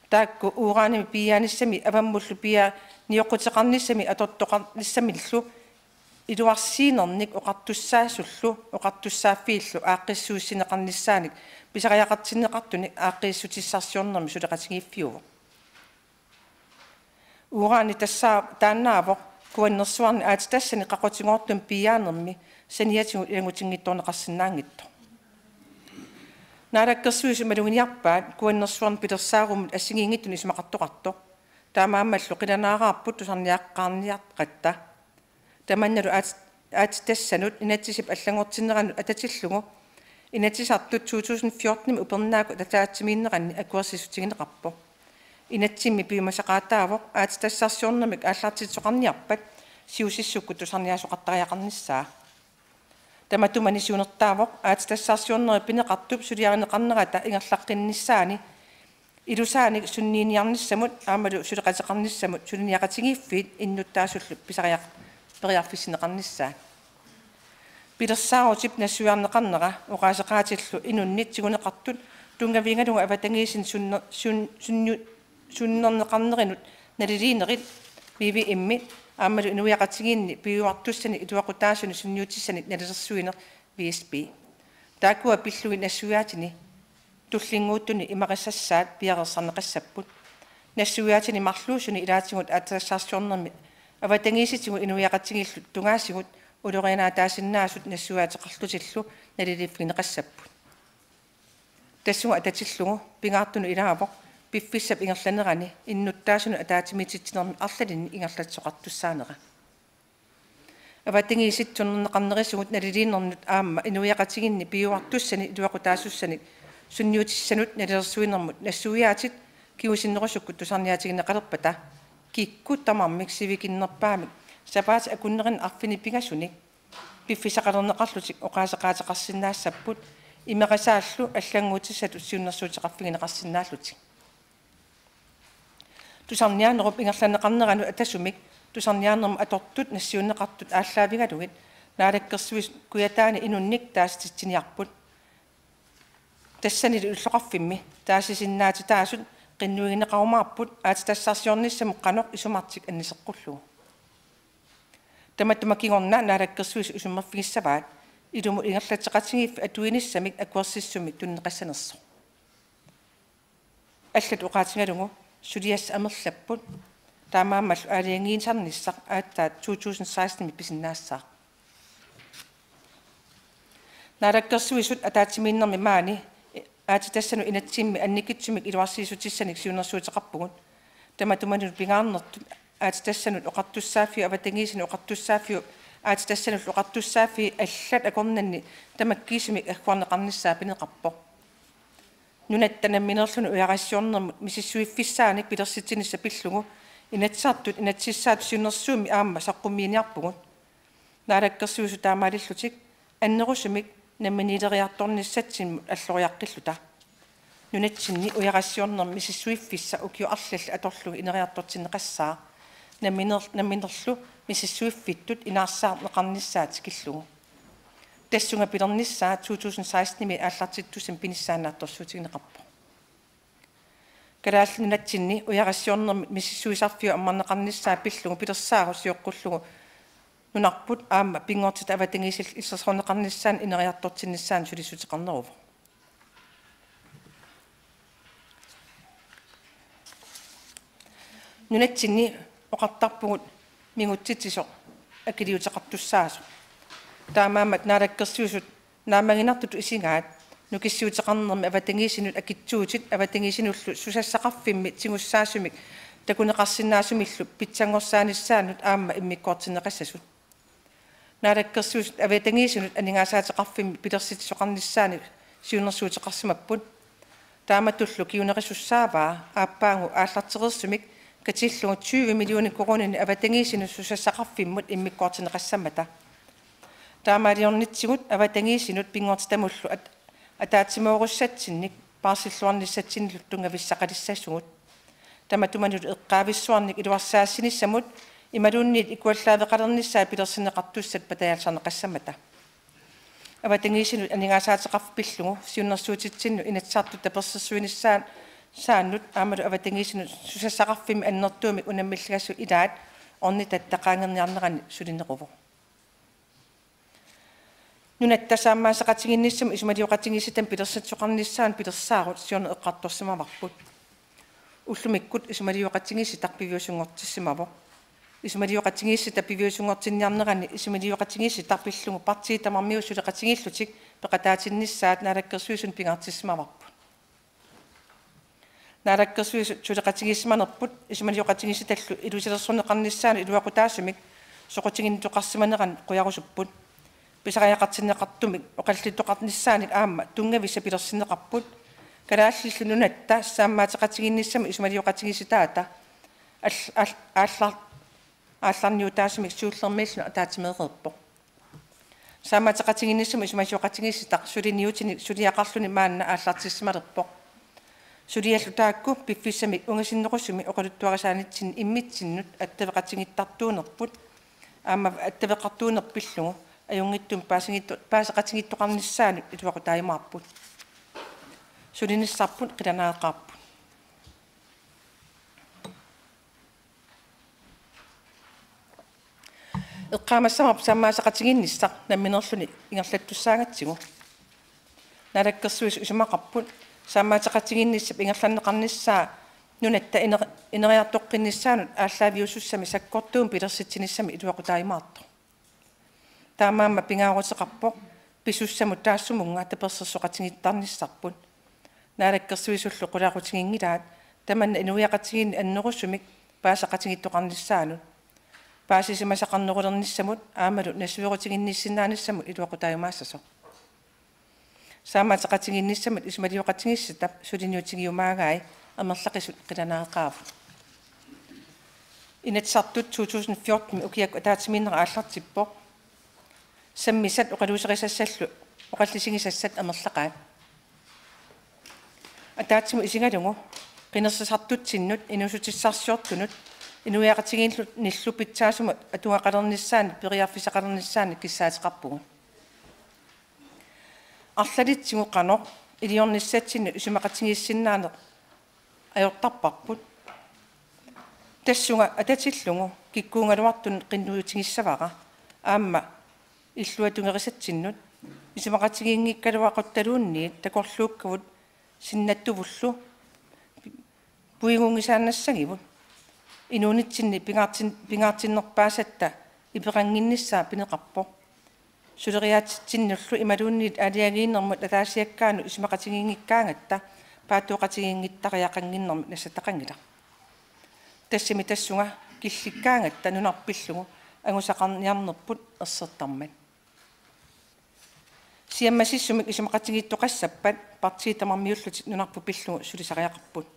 Taakku uranimik piiaanissami avammullu piiaa nioqquteqarnissami atortoqarnissamillu iluarsiinernik oqartussaasullu oqartussaaffiillu aaqqissuussineqarnissaanik pisariaqartinneqartunik aaqqiissutissarsiornermi suleqatigiiffiuvoq. Urani tassaavoq taannaavoq Kuannersuarni aatsitassanik qaqutigoortumik piiaanermi saniatigut ilanngutinnginnerunneqarsinnaanngitsoq. Naalakkersuisut maluginiarpaat Kuannersuarni pilersaarummut assigiinngitsunik isumaqartoqartoq. Taamaammallu qilanaaraarput tusarniaqqaarniaratta. Tamannalu aats-, aatsitassanut inatsisip allanngortinneranut atatillugu Inatsisartut to tusind fjorten-imi upernaakkut ataatsimiinneranni akuersissutigineqarpoq. Inatsimmi piumasaqaataavoq aatsitassarsiornermik aallartitsisoqarniarpat siusissukkut tusarniaasoqartariaqarnissaa. Tamatuma siunertaavoq aatsitassarsiornerit pineqartup suliarineqarnerata ingerlaqqinnissaani ilusaanik sunniiniarnissamut aammalu suleqateqarnissamut suliniaqatigiiffiit innuttaasullu pisariaq-, periarfissinneqarnissaat. Pilersaarutip nassuiarneqarnera oqaaseqaatillu inunnit tiguneqartut tunngavigalugu avatangiisinni sunner-, sun-, sunniu-, sunnerneqarnerinut naliliinerit V V M-i aammalu inuiaqatigiinni piujuartussanik iluaqutaasunik sunniutissanik nalilersuineq V S P. Taakkua pillugit nassuiaatini tullinnguuttuni imaqasassaat piareersarneqassapput. Nassuiaatini marluusuni ilaatigut aatsitassarsiornermi avatangiisitigut inuiaqatigiillu tungaasigut ulorianaataasinnaasut nassuiaateqarlutillu naliliiffigineqassapput. Tassunga atatillugu pingaartunut ilaavoq piffissap ingerlanerani innuttaasunut ataatsimiititsinermi arlalinnik ingerlatsisoqartussaanera. Avatangiisit tunerneqarnerisigut naliliinnernut aamma inuiaqatigiinni piujuartussanik iluaqutaasussanik sunniutissanut nalilersuinermut nassuiaatit kingusinnerusukkut tusarniaatigineqalerpata kikkut tamarmik sivikinnerpaamik sapaatit akunnerinni arfineq-pingasunik piffissaqalerneqarlutik oqaaseqaateqarsinnaassapput, imaqasaallu allannguutissatut siunnersuuteqarfigineqarsinnaallutik. Tusarniaanerup ingerlanneqarneranut atasumik tusarniaanermut atortut nassiunneqartut aallaavigalugit Naalakkersuisut Kujataani inunnik taasititsiniarput. Tassanilu illoqarfimmi taasisinnaatitaasut qinnuigineqarumaarput aatsitassarsiornissamut qanoq isumartik anniseqqullugu. Tamatuma kingorna Naalakkersuisut isummerfigissavaat ilumut ingerlatseqatigiiffik atuinissamik akuersissummik tunineqassanersoq. Allatut oqaatigalugu suliassat amerlapput, taamaammallu aalajangiisarnissaq aatsaat to tusind seksten-imi pisinnaassaaq. Naalakkersuisut ataatsimiinnermi maani aatsitassanut inatsimmi annikitsumik iluarsiissutissanik siunnersuuteqarpugut. Tamatumalu pingaarnertut aatsitassanut oqartussaaffiup avatangiisinut oqartussaaffiup aatsitassanullu oqartussaaffii allat akornanni tamakkiisumik agguarneqarnissaa pineqarpoq. Nunatta nammineerluni ujarassiornermut misissuiffissaanik pilersitsinissaq pillugu Inatsisartut inatsisissaattut siunnersuummi aamma saqqummiiniarpugut. Naalakkersuisut taamaalillutik annerusumik namminiileriartornissatsinnut alloriaqqilluta. Nunatsinni ujarassiornermi misissuiffissaq ukiut arlallit atorlugit ineriartortinneqassaaq. Nammineer-, nammineerlu misissuiffittut inaarsaarneqarnissaa tikillugu. Tassunga pilernissaa to tusind seksten-imi aallartittussamik pinissaannaatsorsuutigineqarpoq. Kalaallit Nunatsinni ujarassiornermi misissuisarfiup ammarneqarnissaa pillugu pilersaarusioqqullugu nunarput aamma pinngortitap avatangiisillit illersorneqarnissaanut ineriartortinnissaanut sulissuteqarneruvoq. Nunatsinni oqartarpugut mingutsitsisoq akiliuteqartussaasoq. Taamaammat Naalakkersuisut naammaginartutut isigaat nukissiuteqarnermi avatangiisinut akitsuutit avatangiisinullu susassaqarfimmi tigussaasumik takuneqarsinnaasumillu pitsanngorsaanissaannut aamma immikkoortinneqassasut. Naalakkersuisut avatangiisinut aningaasaateqarfimmi pilersitsisoqarnissaanut siunnersuuteqarsimapput. Taamatullu kingunerisussaavaa aappaagu aallartereersumik katillugu tyve millioner koruuninik avatangiisinut susassaqarfimmut immikkoortinneqassammata. Taamaaliornitsigut avatangiisinut pinngortitamullu at-, ataatsimoorussatsinnit paarsilluarnissatsinnullu tunngavissaqalissasugut. Tamatumalu eqqaavissuarnik iluarsaassinissamut imaluunniit ikuallaaveqalernissaat pilersinneqartussat patajaallisarneqassammata. Avatangiisinut aningaasaateqarfik pillugu siunnersuutitsinnut Inatsisartut tapersersuinissaan-, saannut aammalu avatangiisinut susassaqarfimmi annertuumik unammilligassat ilaat ornitatta qaangerniarnerani sulineruvoq. Nunatta saammaasaqatigiinnissamut isumalioqatigiissitami pilersitsisoqarnissaanut pilersaarut siorna eqqartorsimavarput. Ullumikkut isumalioqatigiissitaq piviusunngortissimavoq. Isumalioqatigiissitaq piviusunngortinniarnerani isumalioqatigiissitaq pillugu partiit tamarmiusut suleqatigiillutik peqataatinnissaat Naalakkersuisuni pingaartissimavarput. Naalakkersuisut suleqatigiissimanerput isumalioqatigiissitallu ilusilersorneqarnissaanut iluaqutaasumik soqutiginnittoqarsimaneranut qujarusupput. Pisariaqartinneqartumik oqallittoqarnissaanik aamma tunngavissat pilersinneqarput. Kalaallillu Nunatta saammaateqatigiinnissamut isumalioqatigiissitaata all-, all-, aallar-, aallarniutaasumik siullermiilluni ataatsimeereerpoq. Saammaateqatigiinnissamut isumalioqatigiissitaq suliniutinik suliaqarluni maanna aallartissimalerpoq. Suliallu taakku piffissamik ungasinnerusumik oqaluttuarisaanitsinni immitsinnut attaveqatigiittartuunerput aamma attaveqartuuneq pillugu ajunngitsumik paasingitto-, paaseqatigiittoqarnissaanut iluaqutaajumaarput. Sulinissarput qilanaaqaarput. Eqqaamassavarput saammaasaqatigiinnissaq nammineerluni ingerlattussaagatsigu. Naalakkersuisut isumaqarput saammaasaqatigiinnissap ingerlanneqarnissaa nunatta iner-, ineriartoqqinnissaanut aallaaviusussami sakkortuumik pilersitsinissamik iluaqutaajumaartoq. Taamaammat pingaaruteqarpoq pisussamut taassumunnga tapersersoqatigiittarnissarput. Naalakkersuisullu qulaaqqutiginngilaat tamanna inuiaqatigiinni annerusumik paasisaqatigiittoqarnissaanut. Paasisimasaqarnerulernissamut aammalu nassuerutiginnissinnaanissamut iluaqutaajumaassasoq. Saammaasaqatigiinnissamut isumalioqatigiissitap suliniutigiumaagai amerlaqisut qilanaaqaavut. Inatsisartut to tusind fjorten ukiakkut ataatsimiinnera aallartippoq. Sammisat oqaluuserisassallu oqallisigisassat amerlaqaat. Ataatsimut isigalugu qinersisartutsinnut inuussutissarsiortunut inuiaqatigiinnillu pitsaasumut atugaqalernissaanut periarfissaqalernissaanut kissaateqarpugut. Arlalitsigut qanoq iliornissatsinnut isumaqatigiissinnaaneq ajortarparput. Tassunga atatillugu kikkuugaluartunut qinnuutigissavara aamma illuatungerisatsinnut isumaqatigiinngikkaluaqquttaluunniit takorluukkavut sinnattuvullu puigunngisaannassagivut. Inuunitsinni pingaartin-, pingaartinnerpaasatta ipeqannginnissaa pineqarpoq. Suleriaatsitsinnullu imaluunniit aalajangiinermut ataasiakkaanut isumaqatigiinngikkaangatta paattooqatigiinngittariaqannginnermik nassataqanngilaq. Tassami tassunga killikkaangatta nunarput pillugu angusaqarniarnerput ersertarmat. Siammasissumik isumaqatigiittoqassappat partiit tamarmiullutik nunarput pillugu sulisariaqarput.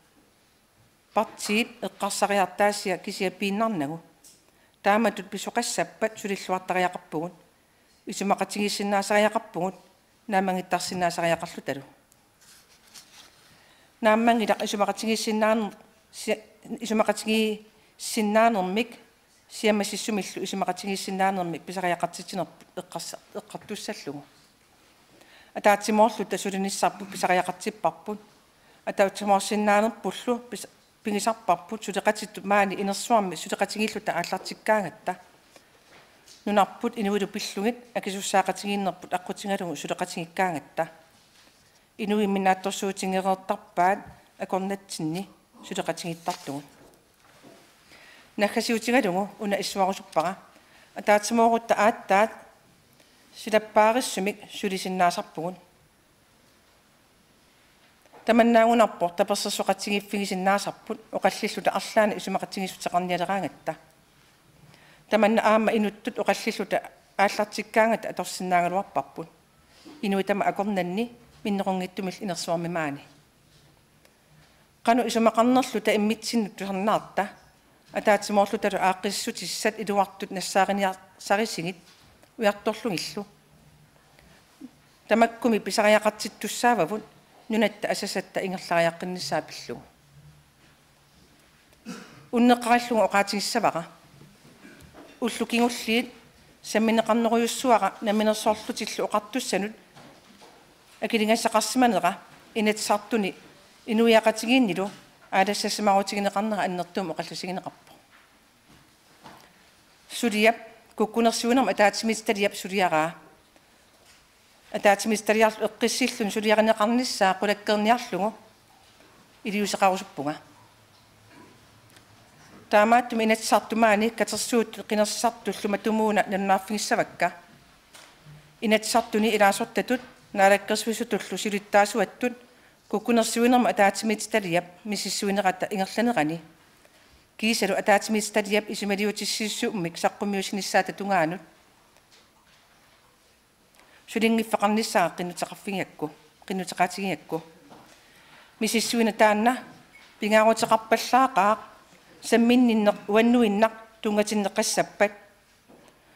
Partiit eqqarsariartaasia kisiat piinnarnagu. Taamatut pisoqassappat sulilluartariaqarpugut. Isumaqatigiissinnaasariaqarpugut naammagittarsinnaasariaqarlutalu. Naammanngilaq isumaqatigiissinnaan-, si-, isumaqatigiissinnaanermik siammasissumillu isumaqatigiissinnaanermik pisariaqartitsinerput eqqarsa-, eqqartussallugu. Ataatsimoorluta sulinissarput pisariaqartipparput. Ataatsimoorsinnaanerpullu pis-, pigisarparput suleqatittut maani inersuarmi suleqatigiilluta aallartikkaangatta. Nunarput inuilu pillugit akisussaaqatigiinnerput aqqutigalugu suleqatigiikkaangatta. Inuimmi naatsorsuutigereertarpaat akornatsinni suleqatigiittartugut. Naggasiutigalugu una issuarusuppara. Ataatsimoorutta aatsaat silappaarissumik sulisinnaasarpugut. Tamannaagunarpoq tapersersoqatigiiffigisinnaasarput oqallilluta arlaannik isumaqatigiissuteqarnialeraangatta. Tamanna aamma inuttut oqallilluta aallartikkaangatta atorsinnaagaluarparput. Inuit tamaat akornanni minnerunngitsumillu inersuarmi maani. Qanoq isumaqarnerluta immitsinnut tusarnaarta, ataatsimoorlutalu aaqqissutissat iluartut nassaariniarsarisigit ujartorlugillu. Tamakkumi pisariaqartittussaavavut nunatta asasatta ingerlariaqqinnissaa pillugu. Unneqqarillugu oqaatigissavara. Ullut kingulliit sammineqarnerujussuara Namminersorlutillu Oqartussanut akiligassaqarsimanera Inatsisartuni inuiaqatigiinnilu aalassassimaarutigineqarnera annertuumik oqallisigineqarpoq. Suliap, kukkunersiuinermut ataatsimiititaliap suliaraa. Ataatsimiititaliarlu eqqissilluni suliarineqarnissaa qulakkeerniarlugu iliuuseqarusuppunga. Taamaattumik Inatsisartut maani katersuuttut qinersisartullu matumuuna nalunaarfigissavakka. Inatsisartuni ilaasortatut naalakkersuisutullu siulittaasuattut kukkunersiuinermut ataatsimiititaliap misissuinerata ingerlanerani kiisalu ataatsimiititaliap isumaliutissiissumik saqqummiussinissaata tungaanut sulinngiffeqarnissaa qinnuteqarfigigakku, qinnuteqaatigigakku. Misissuineq taanna pingaaruteqarpallaaqaaq samminninneq uannuinnaq tunngatinneqassappat.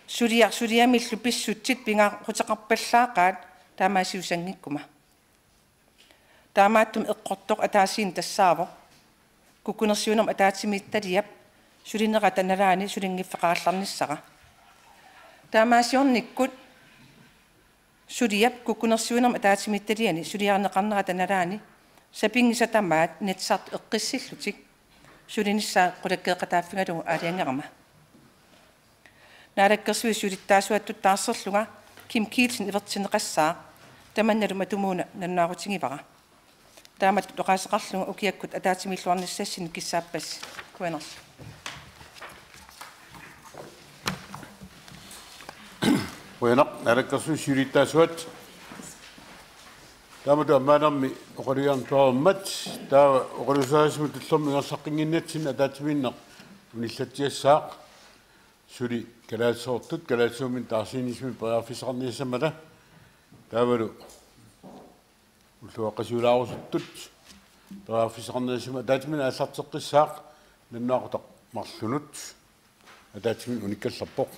Suliaq suliamillu pissutsit pingaaruteqarpallaaqaat taamaasiussanngikkuma. Taamaattumik eqqortoq ataasiinnaq tassaavoq kukkunersiuinermut ataatsimiititaliap sulinerata nalaani sulinngiffeqarallarnissara. Taamaasiornikkut suliap kukkunersiuinermut ataatsimiititaliani suliarineqarnerata nalaani sapinngisat tamaat Inatsisartut eqqissillutik sulinissaa qulakkeeqataaffigalugu aalajangerama. Naalakkersuisut siulittaasuattut taarserlunga Kim Kielsen ivertinneqassaaq, tamannalu matumuuna nalunaarutigaara. Taamatut oqaaseqarlunga ukiakkut ataatsimiilluarnissassinnut kissaappassi. Qujanarlu. Qujanaq, Naalakkersuisut siulittaasuat. Taamatut ammaanermi oqalugiarnikuugatta, taava oqaluuserisimavoq tullermut ingerlaqqinnginnatsinni ataatsimiinneq unillatsiassaaq. Suli kalaallisoortut, kalaallisuuminni taarsiinissaminnut periarfissaqarniassammata. Taavalu ulluaqqasiulaarusuttut periarfissaqarniassammata. Ataatsimiinneq aallarteqqissaaq nalunaaqutaq marlunut. Ataatsimiinneq unikkallarpoq.